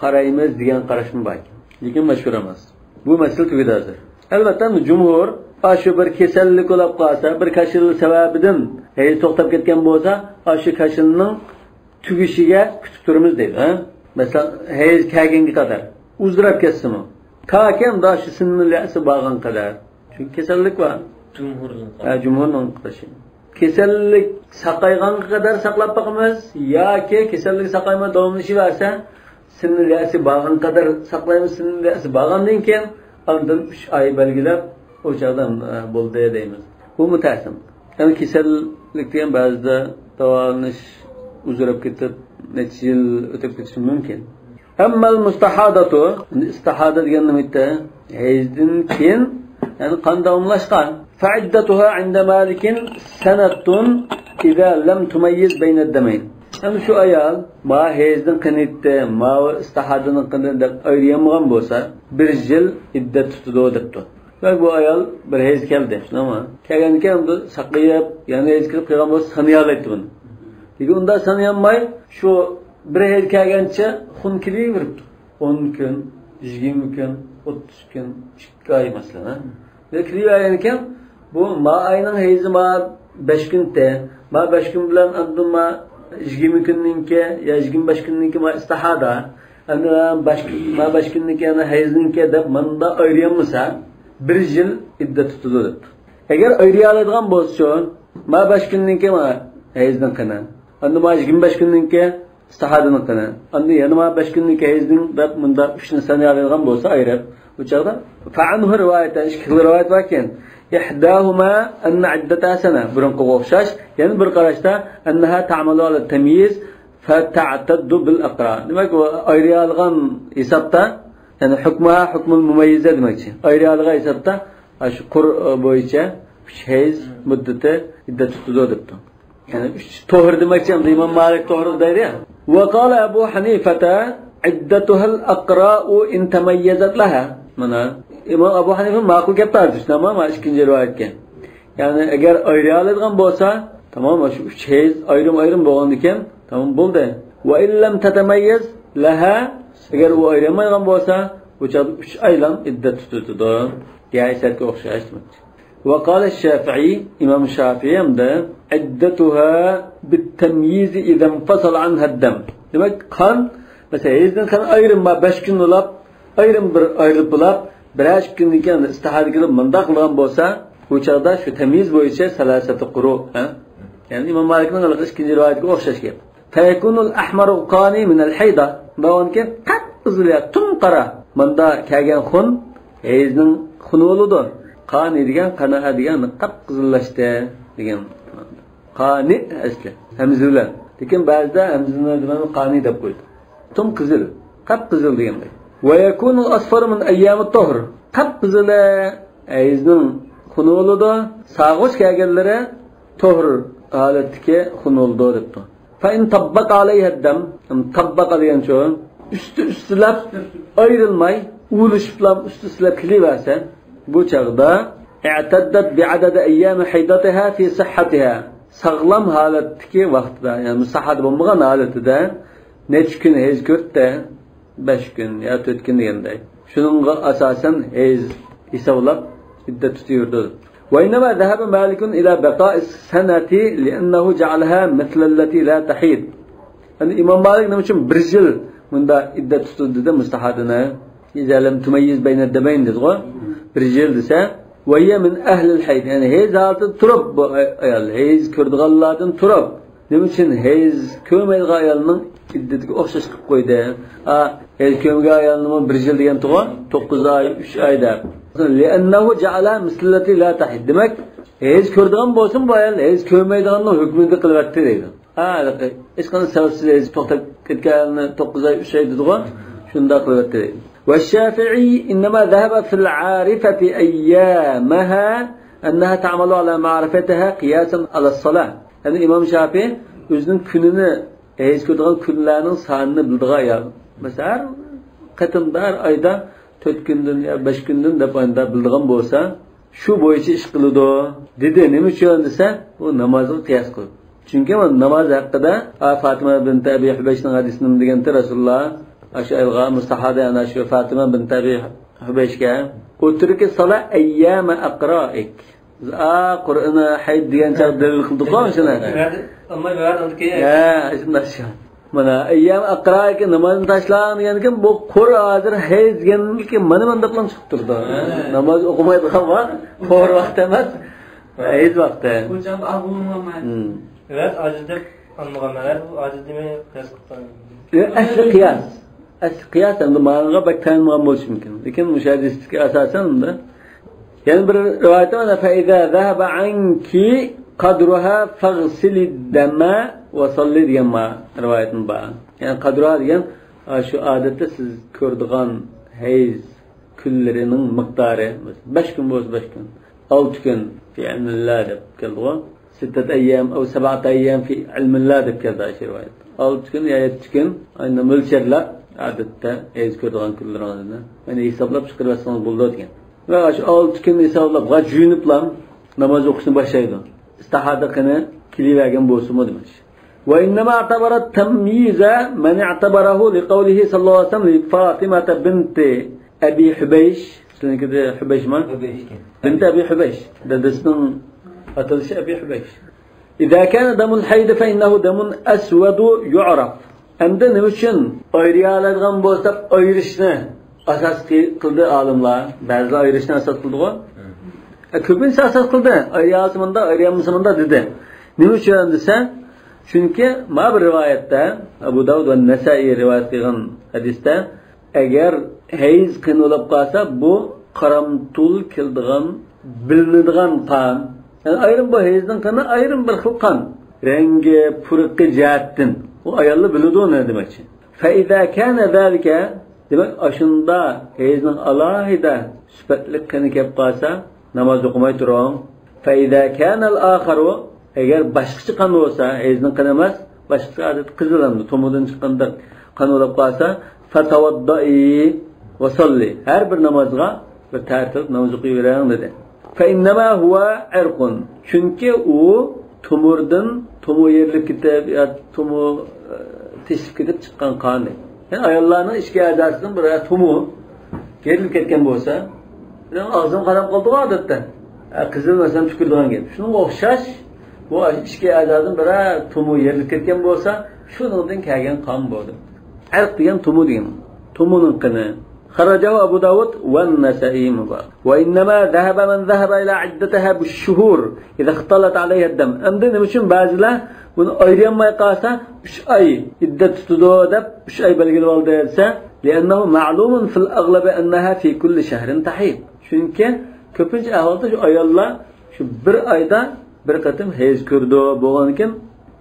قارايمىز دېگەن قاراشمۇ بار ئىكەن. لېكىن مەشھۇر ئەمەس. بۇ مەسىلە تۈگىدى ھازىر. ئەلۋەتتە، جۇمھۇر ئاشۇ بىر كېسەللىك بولۇپ قالسا، بىر كېسەل سەۋەبىدىن ھەيز توختاپ كەتكەن بولسا، ئاشۇ كېسەلنىڭ تۈگىشىگە كۈتۈپ تۇرىمىز دەيدۇ، ھە؟ مەسىلەن، ھەيز كەلگەنگە قەدەر ئۇزراپ كەتسىمۇ، تاكى ئەمدى شۇ سىننىل يەسى بارغان قەدەر. چۈنكى كېسەللىك بار. جۇمھۇرنىڭ ھە، جۇمھۇرنىڭ قارىشى. كېسەللىك ساقايغانغا قەدەر ساقلاپ باقىمىز ياكى كېسەللىك ساقايماي داۋاملىشىۋەرسە، سىننىل يەسى بارغان قەدەر ساقلايمىز، سىننىل يەسى بارغاندىن كېيىن ئاندىن ئۈچ ئاي بەلگىلەپ، ئۇ چاغدا، ئە، بولدى دەيمىز. بۇمۇ تەسىم. يەنى كېسەللىك دېگەن بەزىدە داۋالىنىش ئۇزىراپ كېتىپ، نەچچە يىل ئۆتۈپ كېتىشى مۇمكىن. ئەممەل مۇستەھادەتۇ، ئىستىھادە دېگەن نېمە؟ ھەيزدىن كېيىن، يەنى قان داۋاملاشقان. فعدتها عند مالك سنة إذا لم تميز بين الدمين. ئەمدى شۇ ئايال، ما ھەيزدىن قېنى ئىتتى، ما ئىستىھادىنىڭ قېنى دەپ ئايرىيالمىغان بولسا، بىر يىل ئىددەت تۇتىدۇ دەپتۇ. ۋە بۇ ئايال بىر ھەيز كەلدى، شۇنداقمۇ؟ كەلگەندىن كېيىن ئۇنى ساقىيىپ، يەنە ھەيز كېلىپ قالغان بولسا، سانىيالايتتى بۇنى. لېكىن ئۇنداق سانىيالماي، شۇ بىر ھەيز كەلگەنچە خۇن كېلىۋېرىپتۇ. ئون كۈن، يىگىرمە كۈن، ئوتتۇز كۈن، ئىككى ئاي مەسىلەن، ھە؟ ۋە كېلىۋەرگەنكەن، بۇ ما ئاينىڭ ھەيزى ما بەش كۈن تە، ما بەش كۈن بىلەن ئاندىن ما يىگىرمە كۈننىڭكى يا يىگىرمە بەش كۈننىڭكى ما ئىستىھادا، ئەمدى ما بەش، ما بەش كۈننىڭكى يەنە ھەيزنىڭكى دەپ ماندا ئايرىيالمىسا، بىر يىل ئىددەت تۇتىدۇ دەپتۇ. ئەگەر ئايرىيالايدىغان بولسىچۇ، ما بەش كۈننىڭكى ما ھەيزنىڭ قېنى، ئاندىن ما يىگىرمە بەش كۈننىڭكى ئىستىھادىنىڭ قېنى. ئاندىن يەنە ما بەش كۈننىڭكى ھەيزنىڭ دەپ مۇنداق ئۈچنى سانىيالايدىغان بولسا ئايرىپ، ئۇ چاغدا فەئەنھۇ رىۋايەتەن، ئىككى خىل رىۋايەت باركەن. إحداهما أن عدتها سنة، بۇرۇنقىغا ئوخشاش. يەنە بىر قاراشتا أنها تعمل على التمييز فتعتد بالأقراء. دېمەك، ئۇ ئايرىيالىغان ھېسابتا، يەنى حكمها حكم المميزة دېمەكچى. ئايرىيالىغان ھېسابتا، شۇ قۇر بويىچە ئۈچ ھەيز مۇددىتى ئىددەت تۇتىدۇ دەپتۇ. يەنى ئۈچ توھۇر دېمەكچى، ئەمدى ئىمام مالىك توھۇر دەيدۇ يا. وقال أبو حنيفة عدتها الأقراء إن تميزت لها. مانا، ئىمام ئەبۇ ھەنىفە ماقۇل گەپ تارتىشتى، ئەمما مانا ئىككىنچى رىۋايەتكە. يەنى ئەگەر ئايرىيالايدىغان بولسا، تامام، شۇ ئۈچ ھەيز ئايرىم-ئايرىم بولغاندىكىن، تامام بولدى. وإن لم تتميز لها، ئەگەر ئۇ ئايرىيالمايدىغان بولسا، بۇ چاغدا ئۈچ ئايلام ئىددەت تۇتۇۋېتىدۇ. دىيايسەتكە ئوخشاش دېمەكچى. وقال الشافعي، ئىمام شافىئى ئەمدى، عدتها بالتمييز إذا انفصل عنها الدم. دېمەك، قان، مەسىلەن، ھەيزدىن قان ئايرىم بار، بەش كۈن بولاپ، ئايرىم بىر ئايرىلىپ بولاپ، بىرەر ئىككى كۈندىن كېيىن ئىستىھادە كېلىپ مۇنداق قىلغان بولسا، بۇ چاغدا شۇ تەميىز بويىچە سالاسەتۇ قۇرۇ، ھە؟ يەنى ئىمام مالىكنىڭ ھېلىقى ئىككىنچى رىۋايىتىگە ئوخشاش گەپ. فيكون الأحمر القاني من الحيضة. دەۋانكى قىپقىزىل يا تۈم قارا. ماندا كەلگەن خۇن ھەيزنىڭ خۇنى بولىدۇ. قانى دېگەن، قەنەئە دېگەن قىپقىزىللاشتى دېگەن. قانى ئەسلى ھەمزە بىلەن. لېكىن بەزىدە ھەمزىنى دېمەي قانى دەپ قويىدۇ. تۈم قىزىل، قىپقىزىل دېگەندەك. ويكون الأصفر من أيام الطهر. قىپقىزىلى ھەيزنىڭ خۇنى بولىدۇ. ساغۇش كەلگەنلىرى تۇھر ھالەتتىكى خۇن بولىدۇ دەپتۇ. فإن طبق عليها الدم، تابباقا دېگەنچۇ، ئۈستى ئۈستىلەپ ئايرىلماي، ئۇلىشىپلا ئۈستى ئۈستىلەپ كېلىۋەرسە، بۇ چاغدا اعتدت بعدد أيام حيضتها في صحتها، ساغلام ھالەتتىكى ۋاقتىدا، يەنى ساھەدە بولمىغان ھالىتىدە نەچچە كۈن ھەيز كۆردى، بەش كۈن يا تۆت كۈن دېگەندەك. شۇنىڭغا ئاساسەن ھەيز ھېسابلاپ ئىددەت تۇتۇۋېرىدۇ. وإنما ذهب مالك إلى بقاء السنة لأنه جعلها مثل التي لا تحيض. يەنى ئىمام مالىك نېمە ئۈچۈن بىر يىل مۇندا ئىددەت تۇتىدۇ دېدى مۇستاھادىنى. إذا لم تميز بين الدمين دېدىغۇ. بىر يىل دېسە، وهي من أهل الحيض. يەنى ھەيز ھالىتىدە تۇرۇپ بۇ ئايال، ھەيز كۆرىدىغانلاردىن تۇرۇپ. نېمە ئۈچۈن ھەيز كۆرمەيدىغان ئايالنىڭ ئىددىتىگە ئوخشاش قىلىپ قويدى؟ ھە، ھەيز كۆرمىگەن ئايالنىمۇ بىر يىل دېگەنتىغۇ، توققۇز ئاي، ئۈچ ئاي دەپ. لأنه جعلها مثل التي لا تحيض. دېمەك، ھەيز كۆرىدىغان بولسىمۇ بۇ ئايال ھەيز كۆرمەيدىغاننىڭ ھۆكمىدە قىلىۋەتتى دەيدۇ. ھە، ھېلىقى ھېچقانداق سەۋەبسىز ھەيز توختاپ كەتكەن ئايالنى توققۇز ئاي، ئۈچ ئاي دېدىغۇ، شۇنداق قىلىۋەتتى دەيدۇ. والشافعي إنما ذهب في العارفة أيامها أنها تعمل على معرفتها قياسا على الصلاة. يەنى ئىمام شافىي ئۆزىنىڭ كۈنىنى، ھەيز كۆرىدىغان كۈنلەرنىڭ سانىنى بىلىدىغان ئايال. مەسىلەن، ھەر قېتىمدا، ھەر ئايدا تۆت كۈندىن يا بەش كۈندىن دەپ ئايدا بىلىدىغان بولسا، شۇ بويىچە ئىش قىلىدۇ، دېدى. نېمە ئۈچۈن دېسە، بۇ نامازغا قىياس قىلىپ. چۈنكى مانا ناماز ھەققىدە، ئا، فاتىمە بىنت ئەبى ھۇبەيشنىڭ ھەدىسىنى دېگەنتى رەسۇلۇللا، ئاشۇ ئايالغا مۇستاھادە، يەنى شۇ فاتىمە بىنت ئەبى ھۇبەيشكە، اترك الصلاة أيام أقرائك. ئا، قۇرئىنى ھەيد دېگەن چاغ دەلىل قىلدۇققۇ شۇنى. ئالماي بەرگەن ئاندىن كېيىن. ھە، شۇنداق شۇ. مانا، ئەييام ئەقرائىكى نامازنى تاشلاڭ دېگەنكىن، بۇ قۇر ھازىر ھەيز دېگەنكى مانا مانداقلا چىقىپ تۇرىدۇ. ھە. ناماز ئوقۇمايدىغان ۋاقىت، قۇر ۋاقتى ئەمەس، ھەيز ۋاقتى. بۇ چاغدا ئاغ بولمىغان. ھىم. راست ئاجىز دەپ ئالمىغان، راست بۇ ئاجىز دېمەي قىياس قىلىپ. ئەسلى قىياس. ئەسلى قىياس ئەمدى مانىغا بەك تايانمىغان بولۇشى مۇمكىن. لېكىن مۇشۇ ھەدىستىكى ئاساسەن ئۇنداق. يەنە بىر رىۋايەتتە مانا، فإذا ذهب عنك قدرها فاغسلي الدم وصلي دېگەن ما-، رىۋايەتمۇ بار. يەنى قەدرۇھا دېگەن، ئا، شۇ ئادەتتە سىز كۆرىدىغان ھەيز كۈنلىرىنىڭ مىقدارى. بەش كۈن بولسا بەش كۈن. ئالتە كۈن في علم الله دەپ كەلدىغۇ. ستة أيام أو سبعة أيام في علم الله دەپ كەلدى ئاشۇ رىۋايەت. ئالتە كۈن يا يەتتە كۈن، ئاينى مۆلچەرلەپ، ئادەتتە ھەيز كۆرىدىغان كۈنلىرىڭىزنى، يەنى ھېسابلاپ چىقىرىۋەتسىڭىز بولىدۇ دېگەن. ۋە ئاشۇ ئالتە كۈن ھېسابلاپ، غا جۇيۇنۇپلا ناماز ئوقۇشنى باشلايدۇ. ئىستىھادە قېنى كېلىۋەرگەن بولسىمۇ دېمەكچى. وإنما اعتبر التمييز من اعتبره لقوله صلى الله عليه وسلم لفاطمة بنت أبي حبيش. سىزنىڭكىدە ھۇبەيشمۇ؟ ھۇبەيش ئىكەن. بنت أبي حبيش. دادىسىنىڭ ئاتىلىشى ئەبى ھۇبەيش. إذا كان دم الحيض فإنه دم أسود يعرف. ئەمدى نېمە ئۈچۈن ئايرىيالايدىغان بولسا دەپ ئايرىشنى ئاساس قىلدى ئالىملار. بەزىلەر ئايرىشنى ئاساس قىلدىغۇ. ئە، كۆپىنچىسى ئاساس قىلدى. ئايرىيالىسا مۇنداق، ئايرىيالمىسا مۇنداق دېدى. نېمە ئۈچۈن دېسە، چۈنكى ما بىر رىۋايەتتە، ئەبۇ داۋۇد ۋە نەسائىي رىۋايەت قىلغان ھەدىستە، ئەگەر ھەيز قېنى بولۇپ قالسا، بۇ قارامتۇل كېلىدىغان، بىلىنىدىغان قان. يەنى ئايرىم بۇ ھەيزنىڭ قېنى ئايرىم بىر خىل قان. رەڭگى، پۇرىقى جەھەتتىن. ئۇ ئاياللار بىلىدۇ نېمە دېمەكچى. فإذا كان ذلك، دېمەك، ئاشۇندا ھەيزنىڭ ئالاھىدە سۈپەتلىك قېنى كەپ قالسا، ناماز ئوقۇماي تۇرۇڭ. فإذا كان الآخر، ئەگەر باشقىچە قان بولسا، ھەيزنىڭ قېنى ئەمەس، باشقىچە ئادەتتە قىزىل ئەمدى، تومۇردىن چىققاندەك قان بولۇپ قالسا، فتوضئي وصلي، ھەر بىر نامازغا بىر تەرتىپ ناماز ئوقۇۋېرىڭ دېدى. فإنما هو عرق، چۈنكى ئۇ تومۇردىن، تومۇر يېرىلىپ كېتىپ يا تومۇر، ئە، تېشىپ كېتىپ چىققان قان. يەنى ئاياللارنىڭ ئىچكى ئەزاسىدىن بىر تومۇر يېرىلىپ كەتكەن بولسا، ئاغزىنى قاناپ قالىدىغۇ ئادەتتە. ئە، قىزىل مەسىلەن تۈكۈرىدىغان گەپ. شۇنىڭغا ئوخشاش، بۇ ئىچكى ئەزادىن بىرەر تومۇر يېرىلىپ كەتكەن بولسا، شۇنىڭدىن كەلگەن قان بۇ. ئەرق دېگەن تومۇر دېگەن. تومۇرنىڭ قېنى. خرجه أبو داود والنسائي مۇبارەك. وإنما ذهب من ذهب إلى عدتها بالشهور إذا اختلط عليها الدم. ئەمدى نېمە ئۈچۈن بەزىلەر بۇنى ئايرىيالماي قالسا، ئۈچ ئاي ئىددەت تۇتىدۇ دەپ، ئۈچ ئاي بەلگىلىۋالدى دېسە، لأنه معلوم في الأغلب أنها في كل شهر تحيض. چۈنكى كۆپىنچە ئەھۋالدا شۇ ئاياللار شۇ بىر ئايدا بىر قېتىم ھەيز كۆرىدۇ. بولغاندىكىن،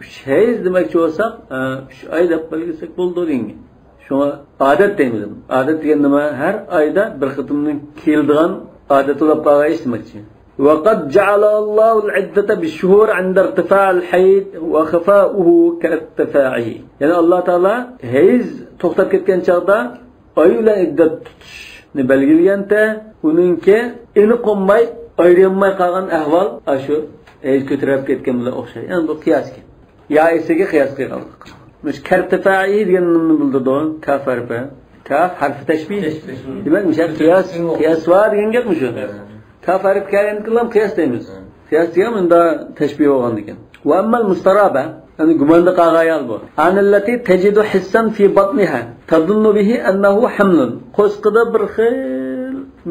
ئۈچ ھەيز دېمەكچى بولساق، ئە، ئۈچ ئاي دەپ بەلگىلىسەك بولىدۇ دېگەن گەپ. شۇڭا ئادەت دەيمىز. ئادەت دېگەن نېمە؟ ھەر ئايدا بىر قېتىمدىن كېلىدىغان ئادەت بولۇپ قالغان ئىش دېمەكچى. وقد جعل الله العدة بالشهور عند ارتفاع الحيض وخفاؤه كارتفاعه. يەنى ئاللا تائالا ھەيز توختاپ كەتكەن چاغدا ئاي بىلەن ئىددەت تۇتۇشنى بەلگىلىگەنتە، ئۇنىڭكى ئېنىق بولماي، ئايرىيالماي قالغان ئەھۋال ئاشۇ ھەيز كۆتۈرۈلۈپ كەتكەن بىلەن ئوخشايدۇ. يەنى بۇ قىياس ئىكەن. يائىسىگە قىياس قىلغانلىق. مۇشۇ كارتىفائى دېگەن نېمىنى بىلدۈردى؟ كاف ھەرپى. كاف ھەرپى تەشبىھ. تەشبىھ. دېمەك، مۇشۇ قىياس، قىياس بار دېگەن گەپمۇ شۇ؟ كاف ھەرپى كەلگەندىكىنلا قىياس دەيمىز. قىياس دېگەن مۇندا تەشبىھ بولغاندىكىن. وأما المسترابة، يەنى گۇماندا قالغان ئايال بۇ. عن التي تجد حسا في بطنها تظن به أنه حمل. قورسىقىدا بىر خىل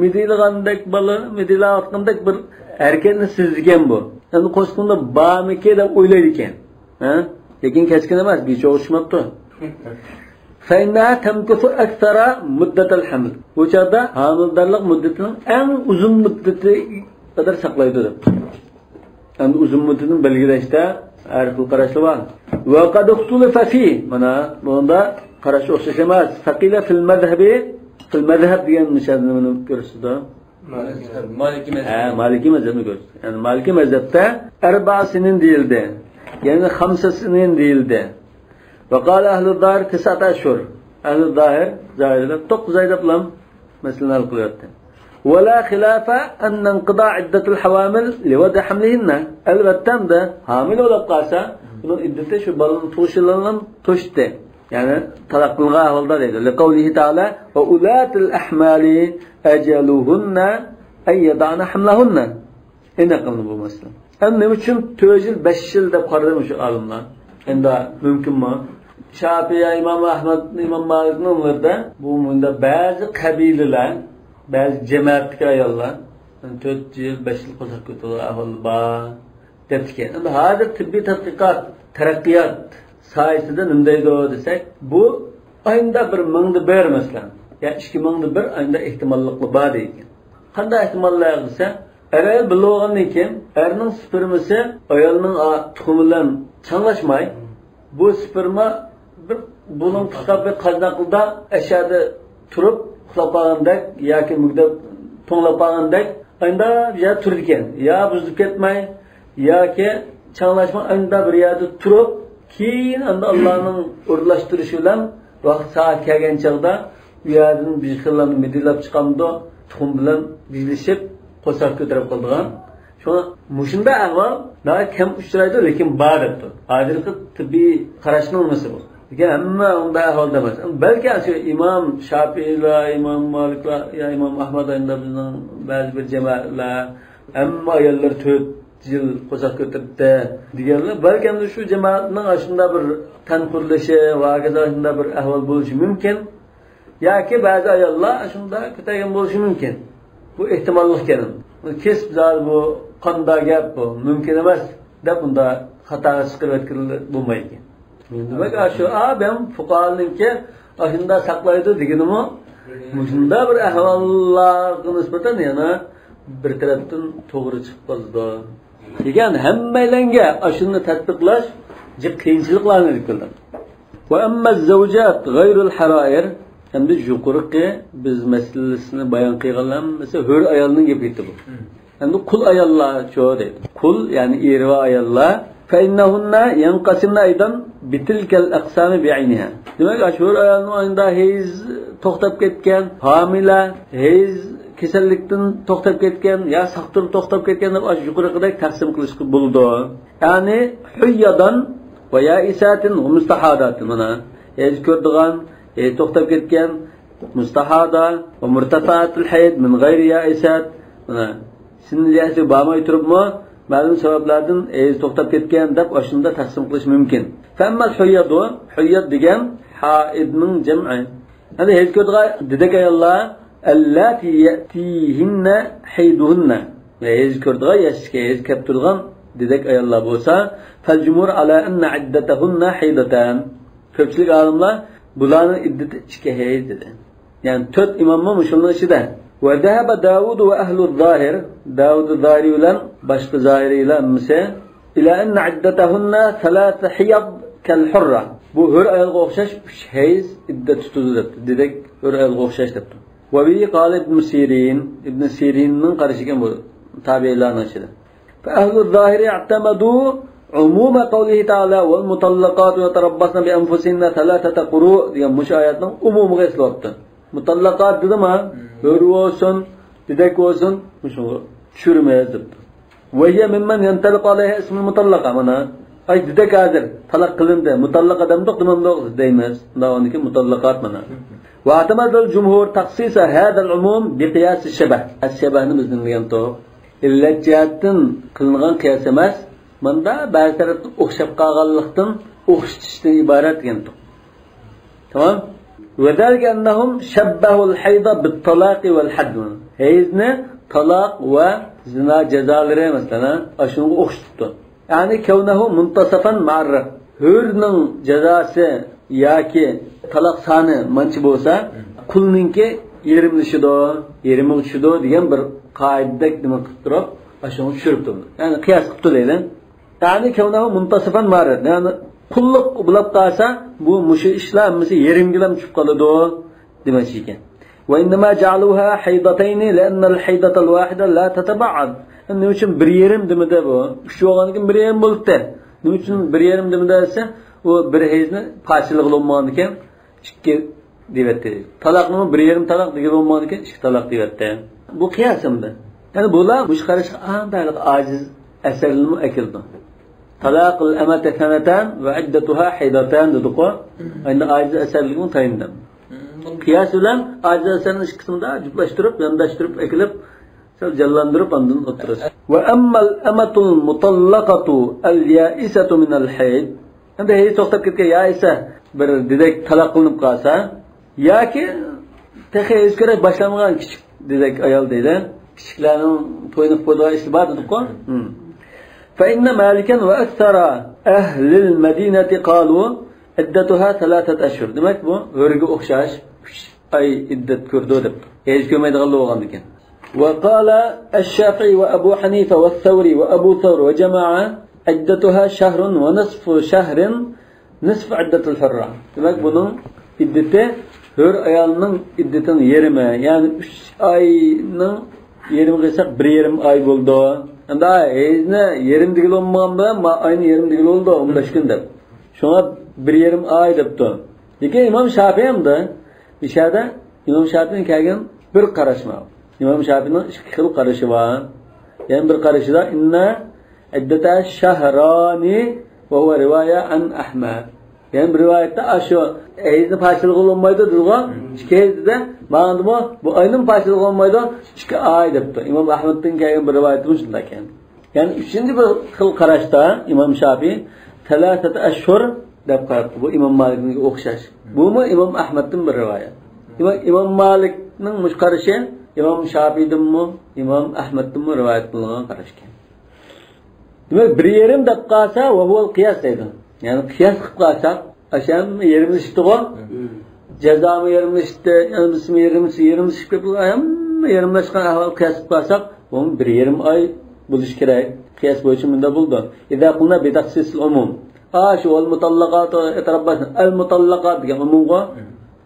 مىدىرلىغاندەك بالا، مىدىرلاۋاتقاندەك بىر ھەرىكەتنى سېزىدىكەن بۇ. يەنى قورسىقىمدا بارمىكى دەپ ئويلايدىكەن. ھە؟ لېكىن كەسكىن ئەمەس، بىچارە ئۇچماپتۇ. فإنها تمكث أكثر مدة الحمل. بۇ چاغدا ھامىلىدارلىق مۇددىتىنىڭ ئەڭ ئۇزۇن مۇددىتى قەدەر ساقلايدۇ دەپ. ئەمدى ئۇزۇن مۇددىتىنى بەلگىلەشتە ھەر خىل قاراشلار بار. وقد اختلف فيه. مانا بۇندا قاراش ئوخشاش ئەمەس. فقيل في المذهب، في المذهب دېگەن مۇشۇ نېمىنى كۆرسىتىدۇ؟ مالىكىي مەزھەپ. ھە، مالىكىي مەزھەپنى كۆرسىتىدۇ. يەنى مالىكىي مەزھەپتە ئەربە سىنىن دېيىلدى. يەنى خەمسە سىنىن دېيىلدى. وقال أهل الظاهر تسعة أشهر. ئەھلى زاھىر، زاھىرلار توققۇز ئاي دەپلا مەسىلىنى ھەل قىلىۋەتتى. ولا خلاف أن انقضاء عدة الحوامل لوضع حملهن. ئەلۋەتتە، ئەمدى ھامىلە بولۇپ قالسا، بۇنىڭ ئىددىتى شۇ بالىنىڭ تۇغۇشى بىلەن توشتى. يەنى تالاق قىلغان ئەھۋالدا دەيدۇ. لقوله تعالى: وأولاة الأحمال أجلهن أن يضعن حملهن. ئېنىق قىلىندى بۇ مەسىلە. ئەمدى نېمە ئۈچۈن تۆت يىل، بەش يىل دەپ قارىدى مۇشۇ ئالىملار؟ ئەمدى مۇمكىنمۇ؟ شافىئى، ئىمام ئەھمەد، ئىمام مالىكنىڭ ئۆمرىدە بۇ مۇنداق بەزى قەبىلىلەر، بەزى جەمەتتىكى ئاياللار تۆت يىل، بەش يىل قورساق كۆتۈرىدىغان ئەھۋال بار دەپتىكەن. ئەمدى ھازىر تېببىي تەتقىقات، تەرەققىيات ساھەسىدە نېمە دەيدۇ دېسەك، بۇ ئاينىڭدا بىر مىڭدا بىر، مەسىلەن، يا ئىككى مىڭدا بىر ئاينىڭدا ئېھتىماللىقلا بار دەيدىكەن. قانداق ئېھتىماللار دېسە، ئەر-ئايال بىللە بولغاندىن كېيىن، ئەرنىڭ سپېرمىسى ئايالنىڭ، ئا، تۇخۇمى بىلەن چاڭلاشماي، بۇ سپېرما بىر بۇلۇڭ تۇتقان بىر قازناقلىدا ئەشەدە تۇرۇپ ئۇخلاپ قالغاندەك ياكى مۈگدەپ توڭلاپ قالغاندەك ئاينىڭدا بىر يەردە تۇرىدىكەن. يا بۇزۇلۇپ كەتمەي، ياكى چاڭلاشماي ئاينىڭدا بىر يەردە تۇرۇپ، كېيىن ئەمدى ئاللانىڭ ئورۇنلاشتۇرۇشى بىلەن ۋاقىت سائەت كەلگەن چاغدا ئۇ يەردىن بىر خىل مىدىرلاپ چىقامدۇ، تۇخۇم بىلەن بىرلىشىپ قورساق كۆتۈرۈپ قالىدىغان. شۇڭا مۇشۇنداق ئەھۋال ناھايىتى كەم ئۇچرايدۇ، لېكىن بار دەپتۇ. ھازىرقى تېببىي قاراشنىڭ نېمىسى بۇ. لېكىن ھەممە ئۇنداق ئەھۋالدا ئەمەس. بەلكى شۇ ئىمام شاپىئىيلار، ئىمام مالىكلار يا ئىمام ئەھمەد ئاينىڭدا بىزنىڭ بەزى بىر جامائەتلەر ھەممە ئاياللار تۆت يىل قورساق كۆتۈرۈپتۇ دېگەنلەر، بەلكى ئەمدى شۇ جامائەتنىڭ ئاشۇنداق بىر تەن قۇرۇلۇشى ۋە ھاكازا شۇنداق بىر ئەھۋال بولۇشى مۇمكىن. ياكى بەزى ئاياللار شۇنداق كۆتەرگەن بولۇشى مۇمكىن. بۇ ئېھتىماللىق ئىكەن. كېسىپ زادى بۇ قانداق گەپ بۇ، مۇمكىن ئەمەس دەپ بۇنداق خاتاغا چىقىرىۋەتكىلى بولمايدىكەن. دېمەك، ئاشۇ ئادەم فۇقاھانىڭكى ئاشۇنداق ساقلايدۇ دېگىنىمۇ مۇشۇنداق بىر ئەھۋاللارغا نىسبەتەن يەنە بىر تەرەپتىن توغرا چىقىپ قالىدۇ. دېگەن ھەممەيلەنگە ئاشۇنى تەتبىقلاش جىق قىيىنچىلىقلارنى ئېلىپ كېلىدۇ. وأما الزوجات غير الحرائر، ئەمدى يۇقىرىقى بىز مەسىلىسىنى بايان قىلغان ھەممىسى ھۆر ئايالنىڭ گېپى ئىدى بۇ. ئەمدى قۇل ئاياللارچۇ دەيدۇ. قۇل، يەنى ئېرى بار ئاياللار. فإنهن ينقسمن أيضا بتلك الأقسام بعينها. دېمەك، ئاشۇ ھۆر ئايالنىڭ ئاينىدا ھەيز توختاپ كەتكەن، ھامىلە، ھەيز كېسەللىكتىن توختاپ كەتكەن يا ساختۇرۇپ توختاپ كەتكەن دەپ ئاشۇ يۇقىرىقىدەك تەقسىم قىلىشقا بولىدۇ. يەنى حيضا ويائسات ومستحاضات. مانا، ھەيز كۆرىدىغان، ھەيز توختاپ كەتكەن، مستحاضة ومرتفعات الحيض من غير يائسات. مانا، سىننىل يەئسى بارماي تۇرۇپمۇ، مەلۇم سەۋەبلەردىن ھەيز توختاپ كەتكەن دەپ ئاشۇنداق تەقسىم قىلىش مۇمكىن. فأما الحيض، حيض دېگەن ھائىدنىڭ جەمئى. ئەمدى ھەيز كۆرىدىغان دېدەك ئاياللار، اللاتي يأتيهن حيضهن. ھەيز كۆرىدىغان، ياشىشقا ھەيز كەپ تۇرىدىغان دېدەك ئاياللار بولسا، فالجمهور على أن عدتهن حيضتان. كۆپچىلىك ئالىملار بۇلارنىڭ ئىددىتى ئىككى ھەيز دېدى. يەنى تۆت ئىماممۇ مۇشۇنىڭ ئىچىدە. وذهب داود وأهل الظاهر، داۋۇد زاھىرى بىلەن باشقا زاھىرىيلار ھەممىسى، إلى أن عدتهن ثلاث حيض كالحرة. بۇ ھۆر ئايالغا ئوخشاش ئۈچ ھەيز ئىددەت تۇتىدۇ دەپتۇ. دېدەك ھۆر ئايالغا ئوخشاش دەپتۇ. وبه قال ابن سيرين، ئىبن سىرىننىڭ قارىشى ئىكەن بۇ تابىئىيلارنىڭ ئىچىدە. فأهل الظاهر اعتمدوا عموم قوله تعالى: والمطلقات يتربصن بأنفسهن ثلاثة قروء دېگەن مۇشۇ ئايەتنىڭ ئومۇمىغا ئېسىلىۋاپتۇ. مۇتاللىقات دېدىما؟ ھۆر بولسۇن، دېدەك بولسۇن، مۇشۇنى چۈشۈرىمىز دەپتۇ. وهي ممن ينطلق عليها اسم المطلقة، مانا. ئاي، دېدەك ھازىر تالاق قىلىندى، مۇتاللىقا دەمدۇق، دېمەمدۇق دەيمىز. شۇنداق، ئاندىن كېيىن مۇتاللىقات، مانا. واعتمد الجمهور تخصيص هذا العموم بقياس الشبه. شەبەھنى بىز دېمىگەنتۇق. ئىللەت جەھەتتىن قىلىنغان قىياس ئەمەس، ماندا بەزى تەرەپتىن ئوخشاپ قالغانلىقتىن ئوخشىتىشتىن ئىبارەت دېگەنتۇق. تامام. وذلك أنهم شبهوا الحيض بالطلاق والحد. ھەيزنى تالاق ۋە زىنا جازالىرى، مەسىلەن، ئاشۇنىڭغا ئوخشىتىپتۇ. يەنى كونه منتصفا مع الرق. ھۆرنىڭ جازاسى ياكى تالاق سانى مانچە بولسا، قۇلنىڭكى يېرىملىشىدۇ، يېرىمىغا چۈشىدۇ دېگەن بىر قائىدىدەك نېمە قىلىپ تۇرۇپ، ئاشۇنى چۈشۈرۈپتۇ. يەنى قىياس قىپتۇ دەيلى. يەنى كونه منتصفا مع الرق. يەنى قۇللۇق بولۇپ قالسا، بۇ مۇشۇ ئىشلار ھەممىسى يېرىمگىلا چۈشۈپ قالىدۇ دېمەكچى ئىكەن. وإنما جعلوها حيضتين لأن الحيضة الواحدة لا تتبعض. نېمە ئۈچۈن بىر يېرىم دېمىدى بۇ؟ ئۈچ بولغاندىن كېيىن بىر يېرىم بولۇپتۇ. نېمە ئۈچۈن بىر يېرىم دېمىدى دېسە، ئۇ بىر ھەيزنى پاچىلىغىلى بولمىغاندىكىن ئىككى دېيىۋەتتى. تالاقنىمۇ بىر يېرىم تالاق دېگىلى بولمىغاندىكىن ئىككى تالاق دېيىۋەتتى. بۇ قىياس ئەمدى. يەنى بۇلار مۇشۇ قاراشقا ئانتايلىق ئاجىز ئەسەرلەرنىمۇ ئەكېلىدۇ. تالاقۇل ئەمەتى سەنەتان ۋە ئىددەتۇھا ھەيزەتان دېدۇقۇ. ئەمدى ئاجىز ئەسەرلىكنى تايىندىم. قىياس بىلەن ئاجىز ئەسەرنى ئىككىسىنى جۈپلەشتۈرۈپ، يانداشتۇرۇپ ئەكېلىپ، سەل جانلاندۇرۇپ ئاندىن ئوتتۇرىسى. وأما الأمة المطلقة اليائسة من الحيض. ئەمدى ھەيز توختاپ كەتكەن يائىسە، بىر دېدەك تالاق قىلىنىپ قالسا، ياكى تېخى ھەيز كۆرۈش باشلانمىغان كىچىك دېدەك ئايال دەيلى. كىچىكلەرنىڭ تويۇنۇپ قويىدىغان ئىشى بار دېدۇققۇ. فإن مالكا وأكثر أهل المدينة قالوا عدتها ثلاثة أشهر. دېمەك، بۇ ھۆرگە ئوخشاش ئۈچ ئاي ئىددەت كۆرىدۇ دەپتۇ. ھەيز كۆرمەيدىغانلا بولغاندىكىن. وقال الشافعي وأبو حنيفة والثوري وأبو ثور وجماعة عدتها شهر ونصف شهر نصف عدة الحرة. دېمەك، بۇنىڭ ئىددىتى ھۆر ئايالنىڭ ئىددىتىنىڭ يېرىمى، يەنى ئۈچ ئاينىڭ يېرىمىغا قىلساق بىر يېرىم ئاي بولىدۇ. ئەمدى ھەيزنى يېرىم دېگىلى بولمىغان بىلەن ما-، ئاينى يېرىم دېگىلى بولىدۇ، ئون بەش كۈن دەپ. شۇڭا بىر يېرىم ئاي دەپتۇ. لېكىن ئىمام شافىئىمدە، ئىشەدە ئىمام شافىئىنىڭ كەلگەن بىر قاراشما. ئىمام شافىئىنىڭ ئىككى خىل قارىشى بار. يەنە بىر قارىشىدا، إن عدتها شهران وهو رواية عن أحمد. يەنە بىر رىۋايەتتە ئاشۇ ھەيزنى پاچىلىغىلى بولمايدۇ دېدىغۇ. ئىككى ھەيزدە، ماڭىدىمۇ بۇ ئاينىمۇ پاچىلىغىلى بولمايدۇ، ئىككى ئاي دەپتۇ. ئىمام ئەھمەدتىن كەلگەن بىر رىۋايەتتىمۇ شۇنداق ئىكەن. يەنى ئۈچىنچى بىر خىل قاراشتا ئىمام شافىئى ثلاثة أشهر دەپ قاراپتۇ. بۇ ئىمام مالىكنىڭكىگە ئوخشاش. بۇمۇ ئىمام ئەھمەدتىن بىر رىۋايەت. دېمەك، ئىمام مالىكنىڭ مۇشۇ قارىشى ئىمام شافىئىدىنمۇ، ئىمام ئەھمەدتىنمۇ رىۋايەت قىلىنغان قاراش ئىكەن. دېمەك، بىر يېرىم دەپ قالسا، وهو القياس دەيدۇ. يەنى قىياس قىلىپ قالساق، ئاشۇ ھەممە يېرىملىشىپتىغۇ. جازامۇ يېرىملىشىپتۇ، يەنە بىرسىمۇ يېرىملىشىپ، يېرىملىشىپ كېتىپتۇ. ھەممە يېرىملاشقان ئەھۋال قىياس قىلىپ قالساق، بۇمۇ بىر يېرىم ئاي بولۇشى كېرەك. قىياس بويىچە مۇنداق بولىدۇ. إذا قلنا بتخصيص العموم. ئاشۇ والمطلقات يتربصن. المطلقات دېگەن ئومۇمغۇ.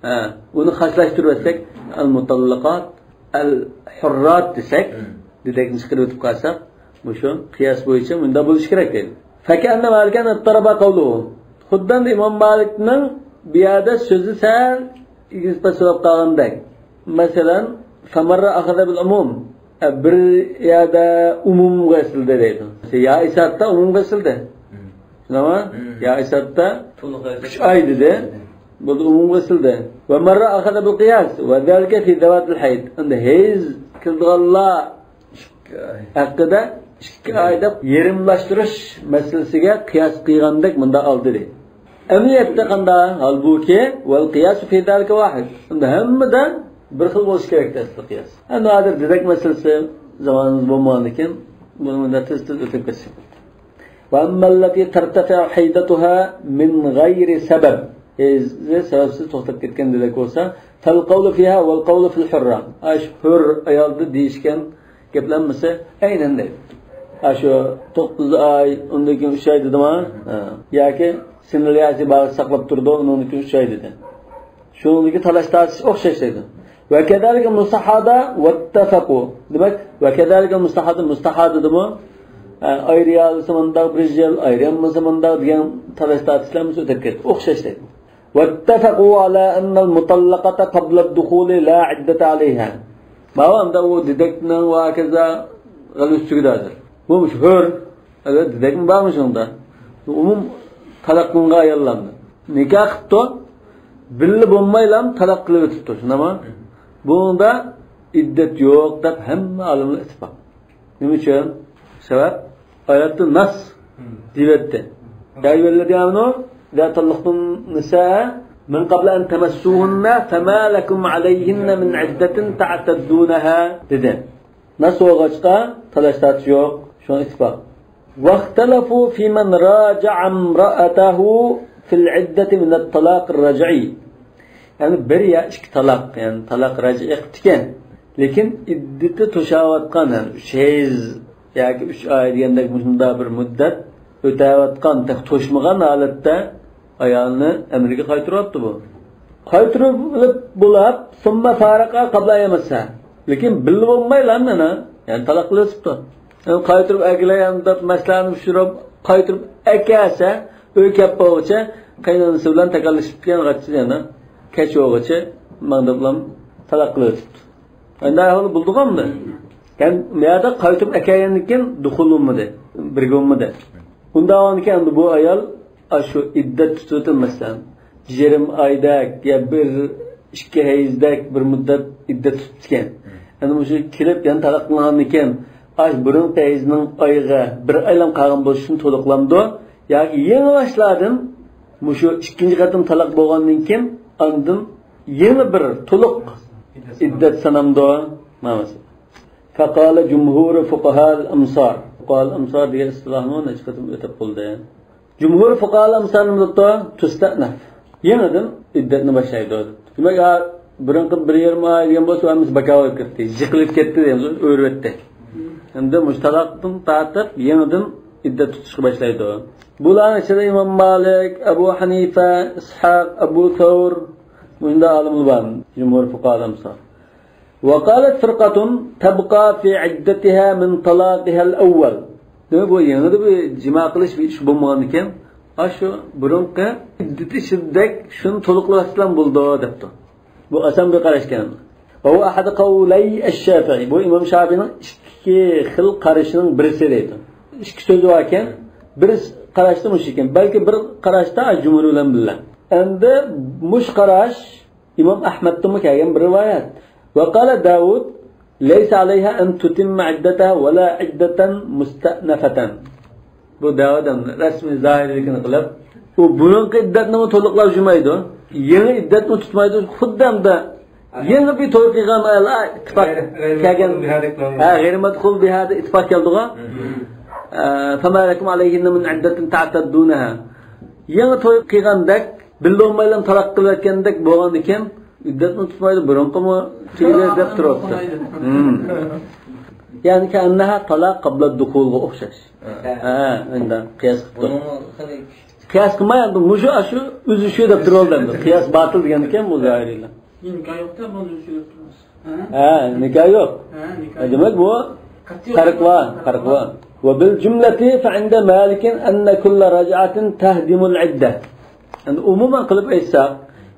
ھە، ئۇنى خاسلاشتۇرۇۋەتسەك، المطلقات الحرات دېسەك، دېدەكنى چىقىرىپ ئۆتۈپ قالساق، مۇشۇ قىياس بويىچە مۇنداق بولۇشى كېرەك دەيدۇ. فكأن مالكا اضطرب قوله. خۇددى ئىمام مالىكنىڭ بۇ يەردە سۆزى سەل ئېگىز-پەس بولۇپ قالغاندەك. مەسىلەن، فمرة أخذ بالعموم. ئە، بىر يەردە ئومۇمغا ئېسىلدى دەيدۇ. يائىسەتتە ئومۇمغا ئېسىلدى. شۇنداقمۇ؟ يائىسەتتە ئۈچ ئاي دېدى. بۇ ئومۇمغا ئېسىلدى. ومرة أخذ بالقياس، وذلك في ذوات الحيض. ئەمدى ھەيز كېلىدىغانلار ھەققىدە ئىككى ئاي دەپ يېرىملاشتۇرۇش مەسىلىسىگە قىياس قىلغاندەك مۇنداق ئالدى دەيدۇ. ئەمەلىيەتتە قانداق؟ ھالبۇكى، والقياس في ذلك واحد. ئەمدى ھەممىدە بىر خىل بولۇشى كېرەك ئەسلى قىياس. ئەمدى ھازىر دېدەك مەسىلىسى زامانىمىز بولمىغاندىكىن بۇنى مۇنداق تېز-تېز ئۆتۈپ كەتسەك. وأما التي ترتفع حيضتها من غير سبب. ھەيزى سەۋەبسىز توختاپ كەتكەن دېدەك بولسا، فالقول فيها والقول في الحرة. ئاشۇ ھۆر ئايالدا دېيىشكەن گەپلەنمىسى ئەينەن دەيدۇ. ئاشۇ توققۇز ئاي، ئۇندىن كېيىن ئۈچ ئاي دېدىما؟ ھە. ياكى سىنىل ياسى باغ ساقلاپ تۇرىدۇ، ئۇنىڭدىن كېيىن ئۈچ ئاي دېدى. شۇنىڭدىكى تالاش تارتىش ئوخشاش دەيدۇ. وكذلك المستحاضة واتفقوا. دېمەك، وكذلك المستحاضة، مۇستەھادىدىمۇ، ئە، ئايرىيالىسا مۇنداق بىر يىل، ئايرىيالمىسا مۇنداق دېگەن تالاش تارتىشلار ئۆتۈپ كەتتى. ئوخشاش دەيدۇ. واتفقوا على أن المطلقة قبل الدخول لا عدة عليها. ماۋۇ ئەمدى ئۇ دېدەكنىڭ ۋە ھاكازا غەلۋىسى تۈگىدى ھازىر. بۇ مۇشۇ ھۆر. ئەلۋەتتە، دېدەكمۇ بارمۇ شۇنىڭدا؟ ئومۇم تالاق قىلىنغان ئاياللارنى. نىكاھ قىپتۇ، بىللە بولمايلا تالاق قىلىۋېتىپتۇ، شۇنداقمۇ؟ بۇنىڭدا ئىددەت يوق دەپ ھەممە ئالىملار ئىتتىپاق. نېمە ئۈچۈن؟ سەۋەب، ئايەتتە نەس دېيىۋەتتى. يا أيها الذين آمنوا إذا طلقتم النساء من قبل أن تمسوهن فما لكم عليهن من عدة تعتدونها دېدى. ناس بولغاچقا تالاش تارتىش يوق. شۇڭا ئىتتىپاق. واختلفوا في من راجع امرأته في العدة من الطلاق الرجعي. يەنى بىر يا ئىككى تالاق، يەنى تالاق رەجئىي قىپتىكەن. لېكىن ئىددىتى توشاۋاتقان، يەنى ئۈچ ھەيز ياكى ئۈچ ئاي دېگەندەك مۇشۇنداق بىر مۇددەت ئۆتەۋاتقان، تېخى توشمىغان ھالەتتە ئايالنى ئەمرىگە قايتۇرۇۋاپتۇ بۇ. قايتۇرۇپ بولاپ، ثم فارقها قبل أن يمسها. لېكىن بىللە بولمايلا مانا، يەنى تالاق قىلىۋېتىپتۇ. يەنى قايتۇرۇپ ئەكېلەي دەپ مەسىلەنى پىشۇرۇپ، قايتۇرۇپ ئەكەلسە، ئۆيگە كەپ بولغۇچە قاينانىسى بىلەن تاكاللىشىپ كەتكەن غاچچى يەنە كەچ بولغۇچە ماڭداپلام تالاق قىلىۋېتىپتۇ. ئەندى ئەھۋالى بولىدىغانمىدى؟ يەنى بۇ يەردە قايتۇرۇپ ئەكەلگەندىن كېيىن دۇخۇل بولمىدى، بىرگە بولمىدى. ئۇنداق بولغاندىكىن ئەمدى بۇ ئايال ئاشۇ ئىددەت تۇتۇۋېتىپ، مەسىلەن، يېرىم ئايدەك يا بىر ئىككى ھەيزدەك بىر مۇددەت ئىددەت تۇتۇپتىكەن. ئەنە مۇشۇ كېلىپ يەنە تالاق قىلغاندىن كېيىن، ئاش بۇرۇنقى ھەيزنىڭ ئايىغا بىر ئايلام قالغان بولۇشىدىن تولۇقلامدۇ؟ ياكى يېڭى باشلادىن مۇشۇ ئىككىنچى قېتىم تالاق بولغاندىن كېيىن ئاندىن يېڭى بىر تولۇق ئىددەت سانامدۇ؟ مانا مەسىلە. فقال جمهور فقهاء الأمصار. فقهاء الأمصار دېگەن ئىستىلاھمۇ نەچچە قېتىم ئۆتۈپ بولدى. جمهور فقهاء الأمصار نېمە دەپتۇ؟ تستأنف. يېڭىدىن ئىددەتنى باشلايدۇ. دېمەك، ھا، بۇرۇنقى بىر يېرىم ئاي دېگەن بولسا، ھەممىسى بىكار بولۇپ كەتتى، يىقىلىپ كەتتى دېگەن سۆز، ئۆرۈۋەتتى. ئەمدى مۇشۇ تالاقتىن تارتىپ يېڭىدىن ئىددەت تۇتۇشقا باشلايدۇ. بۇلارنىڭ ئىچىدە ئىمام مالىك، ئەبۇ ھەنىفە، ئىسھاق، ئەبۇ سەۋر، مۇشۇنداق ئالىملار بار، جمهور فقهاء الأمصار. وقالت فرقة تبقى في عدتها من طلاقها الأول. دېمەك، بۇ يېڭىدا بىر جىما قىلىش بىر ئىش بولمىغاندىكىن، ئاشۇ بۇرۇنقى ئىددىتى ئىچىدىكى شۇنى تولۇقلاۋەتسىلەم بولىدۇ، دەپتۇ. بۇ ئاسان بىر قاراش ئىكەن. وهو أحد قولي الشافعي. بۇ ئىمام شافىئىنىڭ ئىككى خىل قارىشىنىڭ بىرسى دەيدۇ. ئىككى سۆزى باركەن، بىر قاراشتا مۇشۇ ئىكەن. بەلكى بىر قاراشتا جۇمھۇر بىلەن بىللە. ئەمدى مۇشۇ قاراش ئىمام ئەھمەدتىنمۇ كەلگەن بىر رىۋايەت. وقال داود ليس عليها أن تتم عدتها ولا عدة مستأنفة. بۇ داۋۇت ئەمدى رەسمىي زاھىرىيلىكىنى قىلىپ، ئۇ بۇرۇنقى ئىددەتنىمۇ تولۇقلاپ يۈرمەيدۇ، يېڭى ئىددەتمۇ تۇتمايدۇ، خۇددى ئەمدى يېڭى بىر توي قىلغان ئايال، ئا، ئىتتىپاق غەيرى، غەيرى كەلگەن، مەدخۇل بىھادەك ھە، غەيرى مەدخۇل بىھادە ئىتتىپاق كەلدىغۇ. ئە، فما لكم عليهن من عدة تعتدونها. يېڭى توي قىلغاندەك، بىللە بولمايلا تالاق قىلىۋەتكەندەك بولغاندىكىن، ئىددەتمۇ تۇتمايدۇ، بۇرۇنقىمۇ تۈگىدى دەپ تۇرۇپتۇ. يەنى كأنها طلاق قبل الدخولغا ئوخشاش. ھە، ئەمدى قىياس قىلىپتۇ. قىياس قىلماي، ئەمدى مۇشۇ، ئاشۇ، ئۆزى شۇ دەپ تۇرۇۋالدى ئەمدى. قىياس باتىل دېگەنىكەن بۇ زاھىرىيلار. نىكاھ يوق-تە، بۇنى ئۆزى دەپ تۇرماس. ھە، نىكاھ يوق. ھە، نىكاھ يوق. دېمەك، بۇ پەرق بار، پەرق بار. وبالجملة فعند مالك أن كل رجعة تهدم العدة. ئەمدى ئومۇمەن قىلىپ ئېيتساق،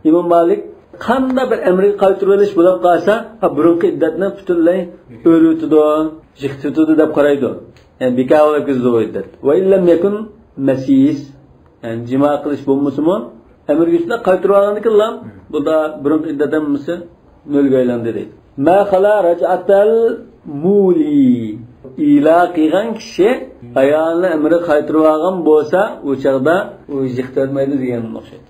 ئىمام مالىك قانداق بىر ئەمرىگە قايتۇرۇۋېلىش بولۇپ قالسا، ھە، بۇرۇنقى ئىددەتنى پۈتۈنلەي ئۆرۈۋېتىدۇ، يىقىتىۋېتىدۇ دەپ قارايدۇ. يەنى بىكار بولۇپ كېتىدۇ بۇ ئىددەت. وإن لم يكن مسيس. يەنى جىما قىلىش بولمىسىمۇ، ئەمرىگە شۇنداق قايتۇرۇۋالغاندىكىنلا، بۇ دا بۇرۇنقى ئىددەت ھەممىسى نۆلگە ئايلاندى دەيدۇ. ما خلا رجعة المولي. ئىلا قىلغان كىشى ئايالىنى ئەمرىگە قايتۇرۇۋالغان بولسا، ئۇ چاغدا ئۇ يىقىتىۋەتمەيدۇ دېگەن ئوخشايدۇ.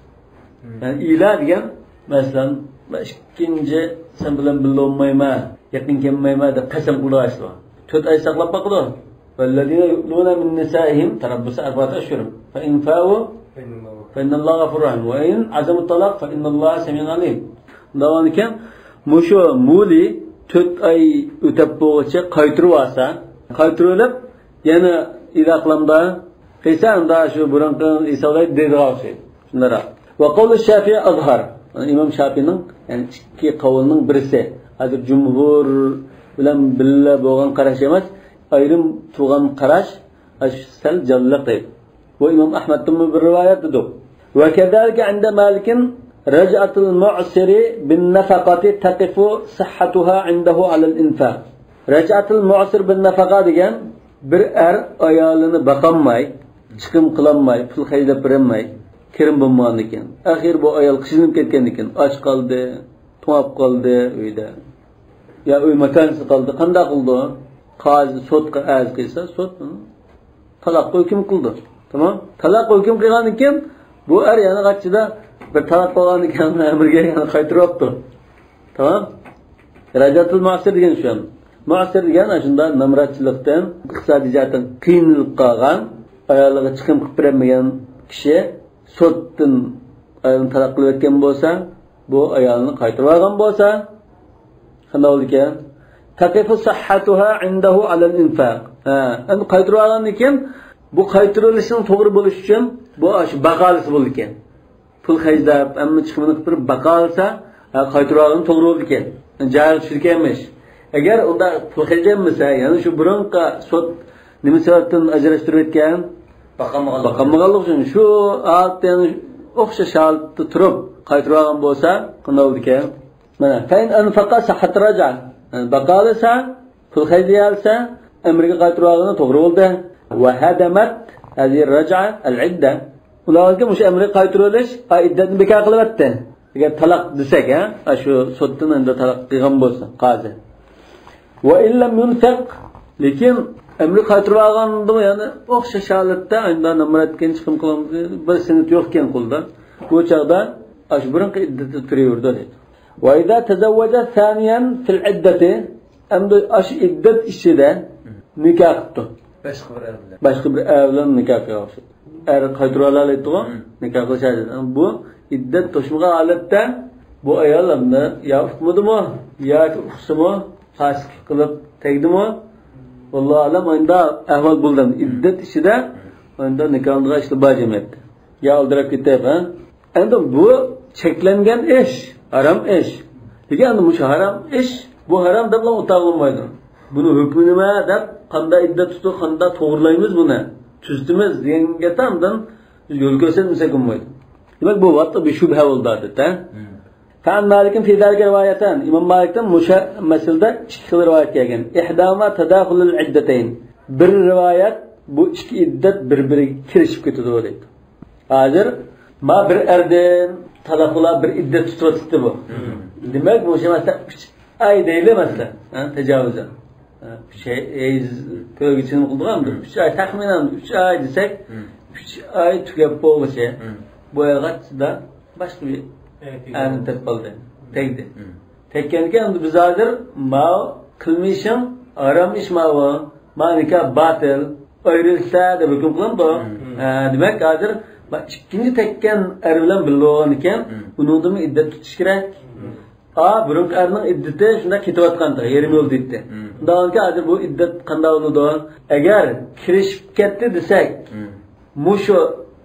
يەنى ئىلا دېگەن، مەسىلەن، مەن ئىككىنچى سەن بىلەن بىللە بولمايمەن، يېقىن كەلمەيمەن دەپ قەسەم قىلىدىغان ئىشلار. تۆت ئاي ساقلاپ باقىدۇ. والذين يؤلون من نسائهم تربص أربعة أشهر فإن فاءوا فإن الله غفور رحيم وإن عزموا الطلاق فإن الله سميع عليم. دەۋانىكەن، مۇشۇ مولى تۆت ئاي ئۆتەپ بولغۇچە قايتۇرۇۋالسا، قايتۇرۇۋېلىپ، يەنە ئىلا قىلامدا قىلسا، ئۇندا شۇ بۇرۇنقى ھېسابلايدۇ دەيدىغان ئوخشايدۇ. شۇنداق. وقول الشافعي أظهر. ئىمام شافىئىنىڭ، يەنى ئىككى قەۋلنىڭ بىرسى. ھازىر جۇمھۇر بىلەن بىللە بولغان قاراش ئەمەس، ئايرىم تۇرغان قاراش، ئاشۇ سەل جانلىق دەيدۇ. بۇ ئىمام ئەھمەدتىنمۇ بىر رىۋايەت دېدۇق. وكذلك عند مالك رجعة المعسر بالنفقة تقف صحتها عنده على الإنفاق. رجعة المعسر بالنفقة دېگەن، بىر ئەر ئايالىنى باقالماي، چىقىم قىلالماي، پۇل خەجلەپ بېرەلمەي، كىرىم بولمىغاندىكىن، ئاخىر بۇ ئايال قىينىلىپ كەتكەندىكىن، ئاچ قالدى، توڭاپ قالدى ئۆيدە، يا ئۆي ماكانسىز قالدى، قانداق قىلىدۇ؟ قازى سوتقا ئەرز قىلسا، سوت تالاققا ھۆكۈم قىلىدۇ. تامام. تالاققا ھۆكۈم قىلغاندىن كېيىن بۇ ئەر يەنە قاچىدا بىر تالاق بولغاندىن كېيىن ئەمرىگە يەنە قايتۇرۇۋاپتۇ. تامام. رجعة المعسر دېگەن شۇ. مۇئسىر دېگەن ئاشۇنداق نامراتچىلىقتىن، ئىقتىسادىي جەھەتتىن قىينىلىپ قالغان، ئايالىغا چىقىم قىلىپ بېرەلمىگەن كىشى سوتتىن ئايالىنى تالاق قىلىۋەتكەن بولسا، بۇ ئايالنى قايتۇرۇۋالغان بولسا، قانداق بولىدىكەن؟ تقف صحتها عنده على الإنفاق. ھە، ئەمدى قايتۇرۇۋالغاندىن كېيىن، بۇ قايتۇرۇۋېلىشنىڭ توغرا بولۇشى ئۈچۈن بۇ ئاشۇ باقالىسى بولىدىكەن. پۇل خەجلەپ، ھەممە چىقىمىنى قىلىپ بېرىپ باقالىسا، ھە، قايتۇرۇۋالغىنى توغرا بولىدىكەن. جايىغا چۈشىدىكەنمىش. ئەگەر ئۇنداق پۇل خەجلەنمىسە، يەنى شۇ بۇرۇنقى سوت نېمە سەۋەبتىن ئاجراشتۇرۇپ ئۆتكەن؟ باقالمىغانلىقى. باقالمىغانلىقى ئۈچۈن. شۇ ھالەتتە يەنە ئوخشاش ھالەتتە تۇرۇپ قايتۇرۇۋالغان بولسا، قانداق بولىدىكەن؟ مانا، فإن أنفق صحت الرجعة. يەنى باقالىسا، پۇل خەجلىيەلىسە، ئەمرىگە قايتۇرۇۋالغىنى توغرا بولدى. وهدمت هذه الرجعة العدة. ئۇلارنىڭكى مۇشۇ ئەمرىگە قايتۇرۇۋېلىش، ئا، ئىددەتنى بىكار قىلىۋەتتى. ئەگەر تالاق دېسەك، ھە، ئاشۇ سوتتىن ئەمدى تالاق قىلغان بولسا، قازى. وإن لم ينفق، لېكىن ئەمرى قايتۇرۇۋالغاندىمۇ يەنە ئوخشاش ھالەتتە، ئەمدى نامراتكەن چىقىم قىلغان بىر سېنىت يوقكەن قولدا. بۇ چاغدا ئاشۇ بۇرۇنقى ئىددىتىدە تۇرۇۋېرىدۇ دەيدۇ. وإذا تزوج ثانيا في العدة، ئەمدى ئاشۇ ئىددەت ئىچىدە نىكاھ قىپتۇ. باشقا بىر ئەر بىلەن. باشقا بىر ئەر بىلەن نىكاھ قىلغان. ئەر قايتۇرۇۋالالايدىغۇ، مم، نىكاھ قىلىش ھاجەت. بۇ ئىددەت توشمىغان ھالەتتە بۇ ئايال ئەمدى يا ئۇقمىدىمۇ، ياكى ئۇقسىمۇ، پاسىقلىق قىلىپ تەگدىمۇ؟ ۋاللاھۇ ئەلەم، ئاينىدا ئەھۋال بولدى. ئىددەت ئىچىدە ئاينىدا نىكاھلىنىدىغان ئىشلار بار جەمئىيەتتە. يا ئالدىراپ كېتىپ، ھە؟ ئەمدى بۇ چەكلەنگەن ئىش، ھارام ئىش. لېكىن ئەمدى مۇشۇ ھارام ئىش، بۇ ھارام دەپلا ئوتتۇرىغا قويمايدۇ. بۇنىڭ ھۆكمى نېمە دەپ، قانداق ئىددەت تۇتۇپ، قانداق توغرىلايمىز بۇنى، تۈزىتىمىز دېگەن گەپتە ئاندىن يول كۆرسەتمىسەك بولمايدۇ. دېمەك، بۇ ۋاقىتتا بىر شۈبھە بولدى ئادەتتە. مم. فعن مالك في ذلك روايتان. ئىمام مالىكتىن مۇشۇ مەسىلىدە ئىككى خىل رىۋايەت كەلگەن. إحداهما تداخل العدتين. بىر رىۋايەت، بۇ ئىككى ئىددەت بىر-بىرىگە كىرىشىپ كېتىدۇ دەيدۇ. ھازىر ما بىر ئەردىن تالاقلار بىر ئىددەت تۇتۇۋاتىدۇ بۇ. مم. دېمەك، مۇشۇ مەسىلەن ئۈچ ئاي دەيلى مەسىلەن. ھە، تاجاۋۇزەن. ھە، ئۈچ ئاي، ھەيز كۆرگۈچىنى قىلىدىغان بىر ئۈچ ئاي، تەخمىنەن ئۈچ ئاي دېسەك، مم، ئۈچ ئاي تۈگەپ بولغۇچە، مم، بۇ ئايغا باشقا بىر ئەرنى تېپىپ ئالدى. تەگدى. مم. تەگكەنكەن، ئەمدى بىز ھازىر ماۋۇ قىلمىشىڭ ھارام ئىش ماۋۇ. ما نىكاھ باتىل، ئايرىلسا دەپ ھۆكۈم قىلىنىدۇ. مم. ھە، دېمەك، ھازىر ما ئىككىنچى تەگكەن ئەر بىلەن بىللە بولغان ئىكەن، مم، ئۇنىڭدىنمۇ ئىددەت تۇتۇش كېرەك. مم. ئا، بۇرۇنقى ئەرنىڭ ئىددىتى شۇنداق كېتىۋاتقانتى، يېرىم يولدا ئىددىتى. مم. شۇنداق بولغانكەن، ھازىر بۇ ئىددەت قانداق بولىدۇ؟ ئەگەر كىرىشىپ كەتتى دېسەك، مم، مۇشۇ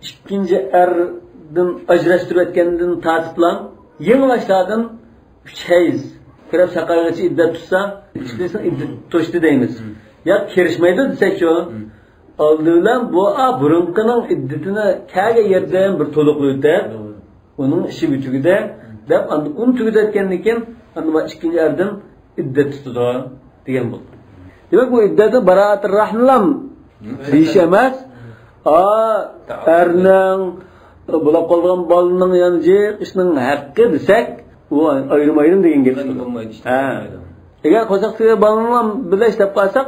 ئىككىنچى ئەردىن ئاجراشتۇرۇۋەتكەندىن تارتىپلا يېڭى باشلاردىن ئۈچ ھەيز، كۆرەپ ساقايغىچە ئىددەت تۇتسا، مم، ئىككىسىنىڭ ئىددىتى توشتى دەيمىز. مم. يا كىرىشمەيدۇ دېسەكچۇ، مم، ئالدى بىلەن بۇ، ئا، بۇرۇنقىنىڭ ئىددىتىنى كەلگەن يەردىن بىر تولۇقلاۋېتىپ، مم، ئۇنىڭ ئىشى بىر تۈگىدى، مم، دەپ، ئاندىن ئۇنى تۈگىتىۋەتكەندىن كېيىن، ئاندىن بۇ ئىككىنچى ئەردىن ئىددەت تۇتىدۇ دېگەن بولدى. دېمەك، بۇ ئىددەتنى باراءەتۇر رەھملام دېيىش ئەمەس. ئا، ئەرنىڭ، بولاپ قالىدىغان بالىنىڭ، يەنى جىق ئىشنىڭ ھەققى دېسەك، ئۇ ئايرىم-ئايرىم دېگەن گەپ. بولمايدۇ، ھە. ئەگەر قورساقتىكى بالىنىڭ بىلەن ئىشلەپ قالساق،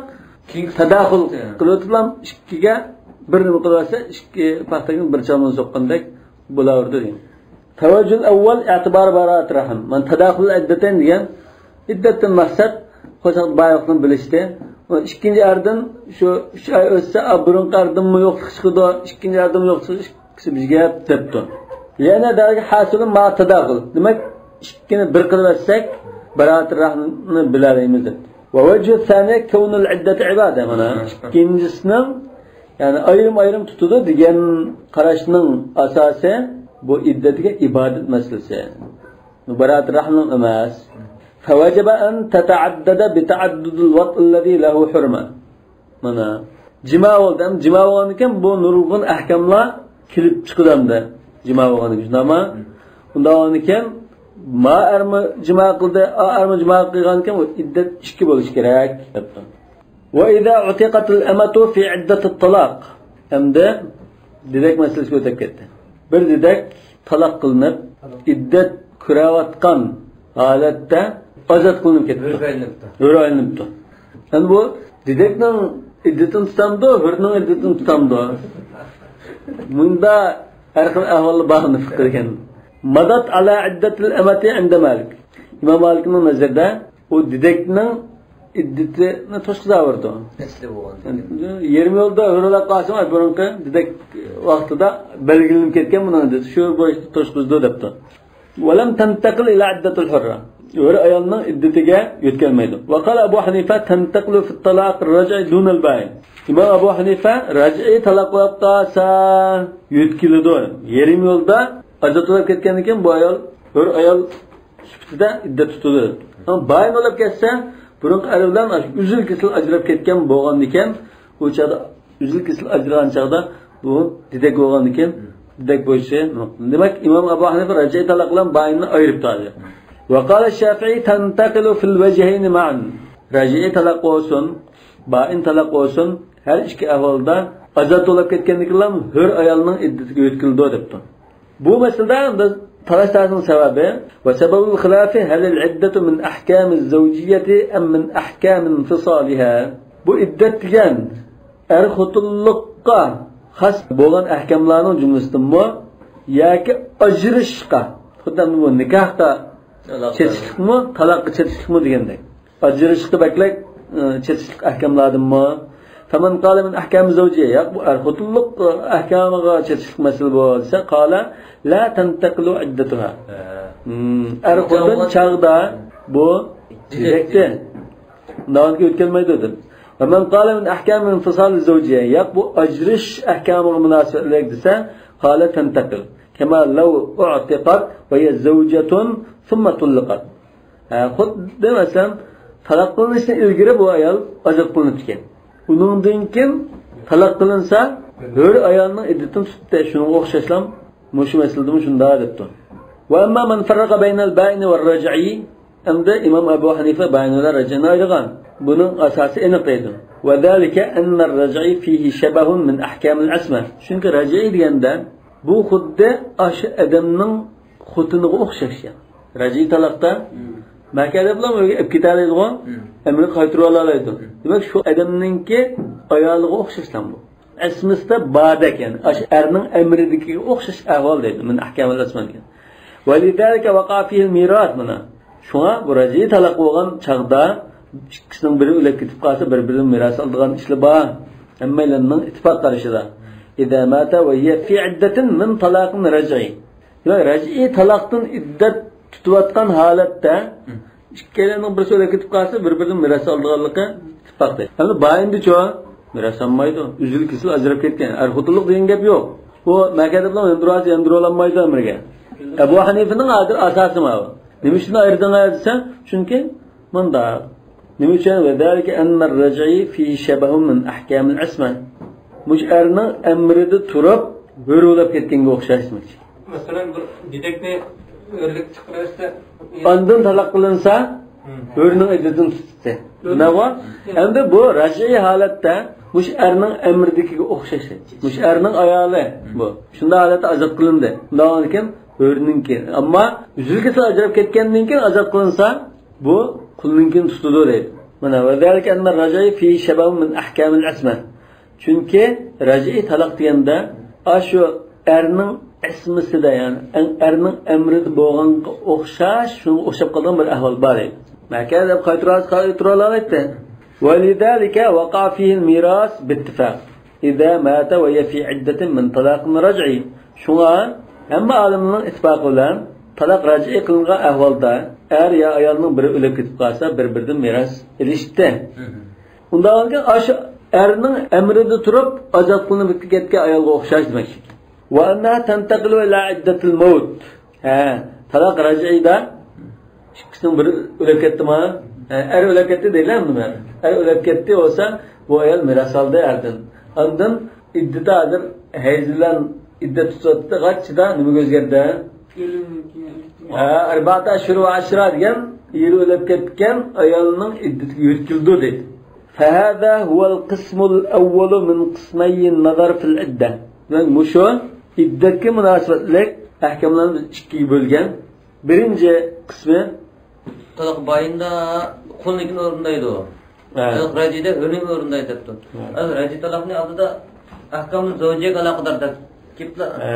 تاداخۇل قىلىۋېتىپلا ئىككىگە بىر نېمە قىلىۋەتسە، ئىككى پاختىنى بىر چالمىدىن سوققاندەك بولاۋېرىدۇ دېگەن. فالوجه الأول اعتبار براءة الرحم. مانا تداخل العدتين دېگەن ئىددەتتىن مەقسەت قورساق بايلىقنى بىلىشتى. ئىككىنچى ئەردىن شۇ ئۈچ ئاي ئۆتسە، ئا، بۇرۇنقى ئەردىنمۇ يوقلۇق چىقىدۇ، ئىككىنچى ئەردىنمۇ يوقلۇق چىقىدۇ، ئىككىسى بىر گەپ دەپتۇ. لأن ذلك حاصل مع التداخل. دېمەك، ئىككىنى بىر قىلىۋەتسەك، باراءەتۇر رەھمنى بىلەلەيمىز دەپتۇ. ووجه الثاني كون العدة عبادة. مانا ئىككىنچىسىنىڭ، يەنى ئايرىم-ئايرىم تۇتىدۇ دېگەن قاراشنىڭ ئاساسى بۇ ئىددەتكە ئىبادەت مەسىلىسى. بۇ باراءەتۇر رەھمنىڭ ئەمەس. فوجب أن تتعدد بتعدد الوطء الذي له حرمة. مانا، جىما بولدى. ئەمدى جىما بولغاندىكىن بۇ نۇرغۇن ئەھكاملار كېلىپ چىقىدۇ ئەمدى. جىما بولغاندىكىن، شۇنداقمۇ؟ ئۇنداق بولغاندىكىن، ما ئەرمۇ جىما قىلدى، ئا ئەرمۇ جىما قىلغاندىكىن، بۇ ئىددەت ئىككى بولۇشى كېرەك، دەپتۇ. وإذا عتقت الأمة في عدة الطلاق. ئەمدى دېدەك مەسىلىسىگە ئۆتۈپ كەتتى. بىر دېدەك تالاق قىلىنىپ، ئىددەت كۆرۈۋاتقان ھالەتتە ئازاد قىلىنىپ كەتتى. ھۆر ئايلىنىپتۇ. ھۆر ئايلىنىپتۇ. ئەمدى بۇ دېدەكنىڭ ئىددىتىنى تۇتامدۇ، ھۆرنىڭ ئىددىتىنى تۇتامدۇ؟ مۇندا ھەر خىل ئەھۋاللار بار فىقھىدىكەن. مضت على عدة الأمة عند مالك. ئىمام مالىكنىڭ نەزىرىدە ئۇ دېدەكنىڭ ئىددىتىنى توشقۇزاۋېرىدۇ. ئەسلى بولغان. يېرىم يولدا ھۆرلەپ قالسىڭ، بۇرۇنقى دېدەك ۋاقتىدا بەلگىلىنىپ كەتكەن بۇنىڭ ئىددىتى، شۇ بويىچە توشقۇزىدۇ دەپتۇ. ولم تنتقل إلى عدة الحرة. ھۆر ئايالنىڭ ئىددىتىگە يۆتكەلمەيدۇ. وقال أبو حنيفة تنتقل في الطلاق الرجعي دون البائن. ئىمام ئەبۇ ھەنىفە رەجئىي تالاق بولۇپ قالسا يۆتكىلىدۇ. يېرىم يولدا ئازاد بولۇپ كەتكەندىن كېيىن بۇ ئايال ھۆر ئايال سۈپىتىدە ئىددەت تۇتىدۇ. ئەمما بايىن بولۇپ كەتسە، بۇرۇنقى ئەر بىلەن ئۈزۈل كېسىل ئاجراپ كەتكەن بولغاندىكىن، ئۇ چاغدا ئۈزۈل كېسىل ئاجرىغان چاغدا بۇ دېدەك بولغاندىكىن، دېدەك بويىچە. دېمەك، ئىمام ئەبۇ ھەنىفە رەجئىي تالاق بىلەن بايىننى ئايرىپ تۇرىدۇ. وقال الشافعي تنتقل في الوجهين معا. رەجئىي تالاق بولسۇن، بايىن تالاق بولسۇن، ھەر ئىككى ئەھۋالدا ئازاد بولۇپ كەتكەندىن كېيىنلا ھۆر ئايالنىڭ ئىددىتىگە يۆتكىلىدۇ دەپتۇ. بۇ مەسىلىدە بىز تالاش-تارتىشنىڭ سەۋەبى، وسبب الخلاف هل العدة من أحكام الزوجية أم من أحكام انفصالها؟ بۇ ئىددەت دېگەن ئەر خوتۇنلۇققا خاس بولغان ئەھكاملارنىڭ جۈملىسىدىنمۇ ياكى ئاجرىشىشقا، خۇددى بۇ نىكاھقا چېتىشلىقمۇ، تالاققا چېتىشلىقمۇ دېگەندەك. ئاجرىشىشقا بەكرەك، ئى، چېتىشلىق ئەھكاملاردىنمۇ؟ فمن قال من أحكام الزوجية، ياق، بۇ ئەر خوتۇنلۇق، ئى، ئەھكامىغا چېتىشلىق مەسىلە بۇ دېسە، قال لا تنتقل عدتها. ھە. ھىم، ئەر خوتۇن چاغدا بۇ دېدەكتە داۋامغا ئۆتكەلمەيدۇ دېدى. ومن قال من أحكام انفصال الزوجية، ياق، بۇ ئاجرىشىش ئەھكامىغا مۇناسىۋەتلىك دېسە، قال تنتقل. كما لو اعتقت وهي زوجة ثم طلقت. ھە، خۇددى مەسىلەن، تالاق قىلىنىشتىن ئىلگىرى بۇ ئايال ئازاد قىلىنىپتىكەن. ئۇنىڭدىن كېيىن تالاق قىلىنسا، ھۆر ئايالنىڭ ئىددىتىنى تۇتتى. شۇنىڭغا ئوخشاشلا مۇشۇ مەسىلىدىمۇ شۇنداق دەپتۇ. وأما من فرق بين البائن والرجعي، ئەمدى ئىمام ئەبۇ ھەنىفە بايىن بىلەن رەجئىينى ئايرىغان. بۇنىڭ ئاساسى ئېنىق دەيدۇ. وذلك أن الرجعي فيه شبه من أحكام العصمة. چۈنكى رەجئىي دېگەندە بۇ خۇددى ئاشۇ ئادەمنىڭ خوتۇنىغا ئوخشاش يا. رەجئىي تالاقتا مەكەدە بىلەن ئۆيگە ئېلىپ كېتەلەيدىغۇ، ئەمرى قايتۇرۇۋالالايدۇ. دېمەك، شۇ ئادەمنىڭكى ئايالىغا ئوخشاشلا بۇ. ئەسمىسىدە باردەك، يەنى ئاشۇ ئەرنىڭ ئەمرىدىكىگە ئوخشاش ئەھۋال دەيدۇ. من أحكام العصمة دېگەن. ولذلك وقع فيه الميراث، مانا. شۇڭا بۇ رەجئىي تالاق بولغان چاغدا ئىككىسىنىڭ بىرى ئۆلۈپ كېتىپ قالسا، بىر-بىرىدىن مىراس ئالىدىغان ئىشلار بار. ھەممەيلەننىڭ ئىتتىپاق قارىشىدا. إذا مات وهي في عدة من طلاق رجعي. دېمەك، رەجئىي تالاقتىن ئىددەت تۇتۇۋاتقان ھالەتتە ئىككىيلەننىڭ بىرسى ئۆلۈپ كېتىپ قالسا، بىر-بىرىدىن مىراس ئالىدىغانلىقى ئىتتىپاقتەك. ئەمدى بايىندىچۇ؟ مىراس ئالمايدۇ. ئۈزۈل-كېسىل ئاجراپ كەتكەن. ئەر خوتۇنلۇق دېگەن گەپ يوق. ئۇ مەكەدە بىلەن ياندۇرۇۋالسا ياندۇرۇۋالالمايدۇ ئەمرىگە. ئەبۇ ھەنىفىنىڭ ھازىر ئاساسى ماۋۇ. نېمە ئۈچۈن ئايرىدىڭ دېسە، چۈنكى مۇنداق. نېمە ئۈچۈن؟ وذلك أن الرجعي فيه شبه من أحكام العصمة. مۇشۇ ئەرنىڭ ئەمرىدە تۇرۇپ، ھۆر بولۇپ كەتكەنگە ئوخشاش دېمەكچى. مەسىلەن، بىر دېدەكنى ھۆرلۈك چىقىرىۋەتسە، ئاندىن تالاق قىلىنسا، ھۆرنىڭ ئىددىتىنى تۇتتى. شۇنداقمۇ؟ ئەمدى بۇ رەجئىي ھالەتتە مۇشۇ ئەرنىڭ ئەمرىدىكىگە ئوخشاش. مۇشۇ ئەرنىڭ ئايالى بۇ. شۇنداق ھالەتتە ئازاد قىلىندى. شۇنداق ئىكەن، ھۆرنىڭكى. ئەمما ئۈزۈل-كېسىل ئاجراپ كەتكەندىن كېيىن ئازاد قىلىنسا، بۇ قۇلنىڭكىنى تۇتىدۇ دەيدۇ. مانا، وذلك أن الرجعي فيه شبه من أحكام العصمة. چۈنكى رەجئىي تالاق دېگەندە، ئاشۇ ئەرنىڭ ئىسمىسىدە، يەنى ئەرنىڭ ئەمرىدە بولغانغا ئوخشاش، شۇنىڭغا ئوخشاپ قالغان بىر ئەھۋال بار ئىدى. مەكە دەپ قايتۇرۇۋالسا قايتۇرۇۋالالايتتى. ولذلك وقع فيه الميراث باتفاق إذا مات وهي في عدة من طلاق رجعي. شۇڭا ھەممە ئالىمنىڭ ئىتتىپاقى بىلەن تالاق رەجئىي قىلىنغان ئەھۋالدا ئەر يا ئايالنىڭ بىرى ئۆلۈپ كېتىپ قالسا، بىر-بىرىدىن مىراس ئېلىشتى. ئۇنداق بولغانكەن، ئاشۇ ئەرنىڭ ئەمرىدە تۇرۇپ ئازاد قىلىنىپ كەتكەن ئايالغا ئوخشاش دېمەكچى. وأنها تنتقل إلى عدة الموت. ھە، تالاق رەجئىيدا ئىككىسىنىڭ بىرى ئۆلۈپ كەتتىما؟ ھە، ئەر ئۆلۈپ كەتتى دەيلى ئەمدى. ئەر ئۆلۈپ كەتتى بولسا، بۇ ئايال مىراس ئالدى ئەردىن. ئاندىن ئىددىتى ھازىر ھەيز بىلەن ئىددەت تۇتۇۋاتىدۇ، غاچچىدا نېمىگە ئۆزگەردى؟ ھە، أربعة أشهر وعشرة دېگەن ئېرى ئۆلۈپ كەتكەن ئايالنىڭ ئىددىتىگە يۆتكىلىدۇ دەيدۇ. فهذا هو القسم الأول من قسمي النظر في العدة. دېمەك، مۇشۇ ئىددەتكە مۇناسىۋەتلىك ئەھكاملارنى بىز ئىككىگە بۆلگەن. بىرىنچى قىسمى. تالاق بايىندا قۇلنىڭكىنى ئورۇندايدۇ. ھە. ئايال راجىدا ھۆرنى ئورۇندايدۇ دەپتۇ. ھە. ئايال راجى تالاقنى ئالدىدا ئەھكامى زەۋجىيەگە ئالاقىدار دەپ كېلىپلا. ھە.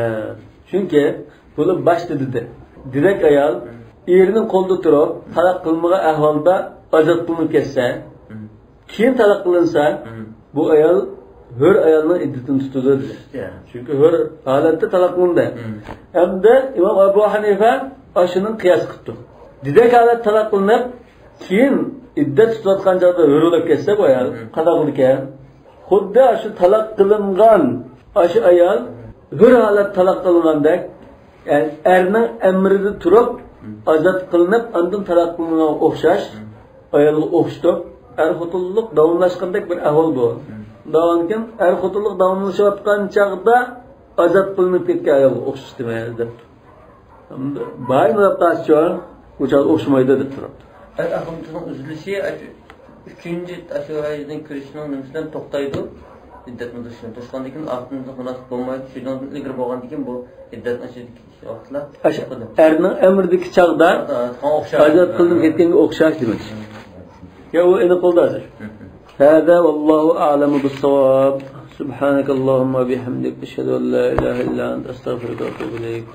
چۈنكى بۇلار باشتا دېدى. دېرەك ئايال ئېرىنىڭ قولىدا تۇرۇپ، تالاق قىلمىغان ئەھۋالدا ئازاد قىلىنىپ كەتسە، كېيىن تالاق قىلىنسا، بۇ ئايال ھۆر ئايالنىڭ ئىددىتىنى تۇتىدۇ دېدى. چۈنكى ھۆر ھالەتتە تالاق قىلىندى. ھەمدە ئىمام ئەبۇ ھەنىفە ئاشۇنىڭ قىياس قىپتۇ. دېرەك ھالەتتە تالاق قىلىنىپ، كېيىن ئىددەت تۇتۇۋاتقان چاغدا ھۆر بولۇپ كەتسە بۇ ئايال، قانداق بولىدىكەن؟ خۇددى ئاشۇ تالاق قىلىنغان ئاشۇ ئايال ھۆر ھالەتتە تالاق قىلىنغاندەك، يەنى ئەرنىڭ ئەمرىدە تۇرۇپ ئازاد قىلىنىپ، ئاندىن تالاق قىلىنغانغا ئوخشاش، ئايالغا ئوخشىتىپ، ئەر خوتۇنلۇق داۋاملاشقاندەك بىر ئەھۋال بۇ. شۇنداقكەن، ئەر خوتۇنلۇق داۋاملىشىۋاتقان چاغدا ئازاد قىلىنىپ كەتكەن ئايالغا ئوخشىتىمىز دەپتۇ. بايىنلاپ قالسىچۇ، بۇ چاغدا ئوخشىمايدۇ دەپ تۇرۇپتۇ. ئەر ئاخىرىنىڭ ئۈزۈلۈشى ئۈچىنچى ئاشۇ ھەيزنىڭ كىرىشىنىڭ نېمىسى بىلەن توختايدۇ. ئىددەتنى توشقاندىن كېيىن ئارقىدىن مۇناسىپ بولمايدۇ. شۇنىڭدىن ئىلگىرى بولغاندىن كېيىن بۇ ئىددەتنى ئاشۇ ئاشۇ ئەرنىڭ ئەمرىدىكى چاغدا ئازاد قىلدىم كەتكەنگە ئوخشاش دېمەكچى. يا، ئۇ ئېنىق بولدى ھازىر. هذا والله أعلم بالصواب. سبحانك اللهم وبحمدك، أشهد أن لا إله إلا أنت، أستغفرك وأتوب إليك.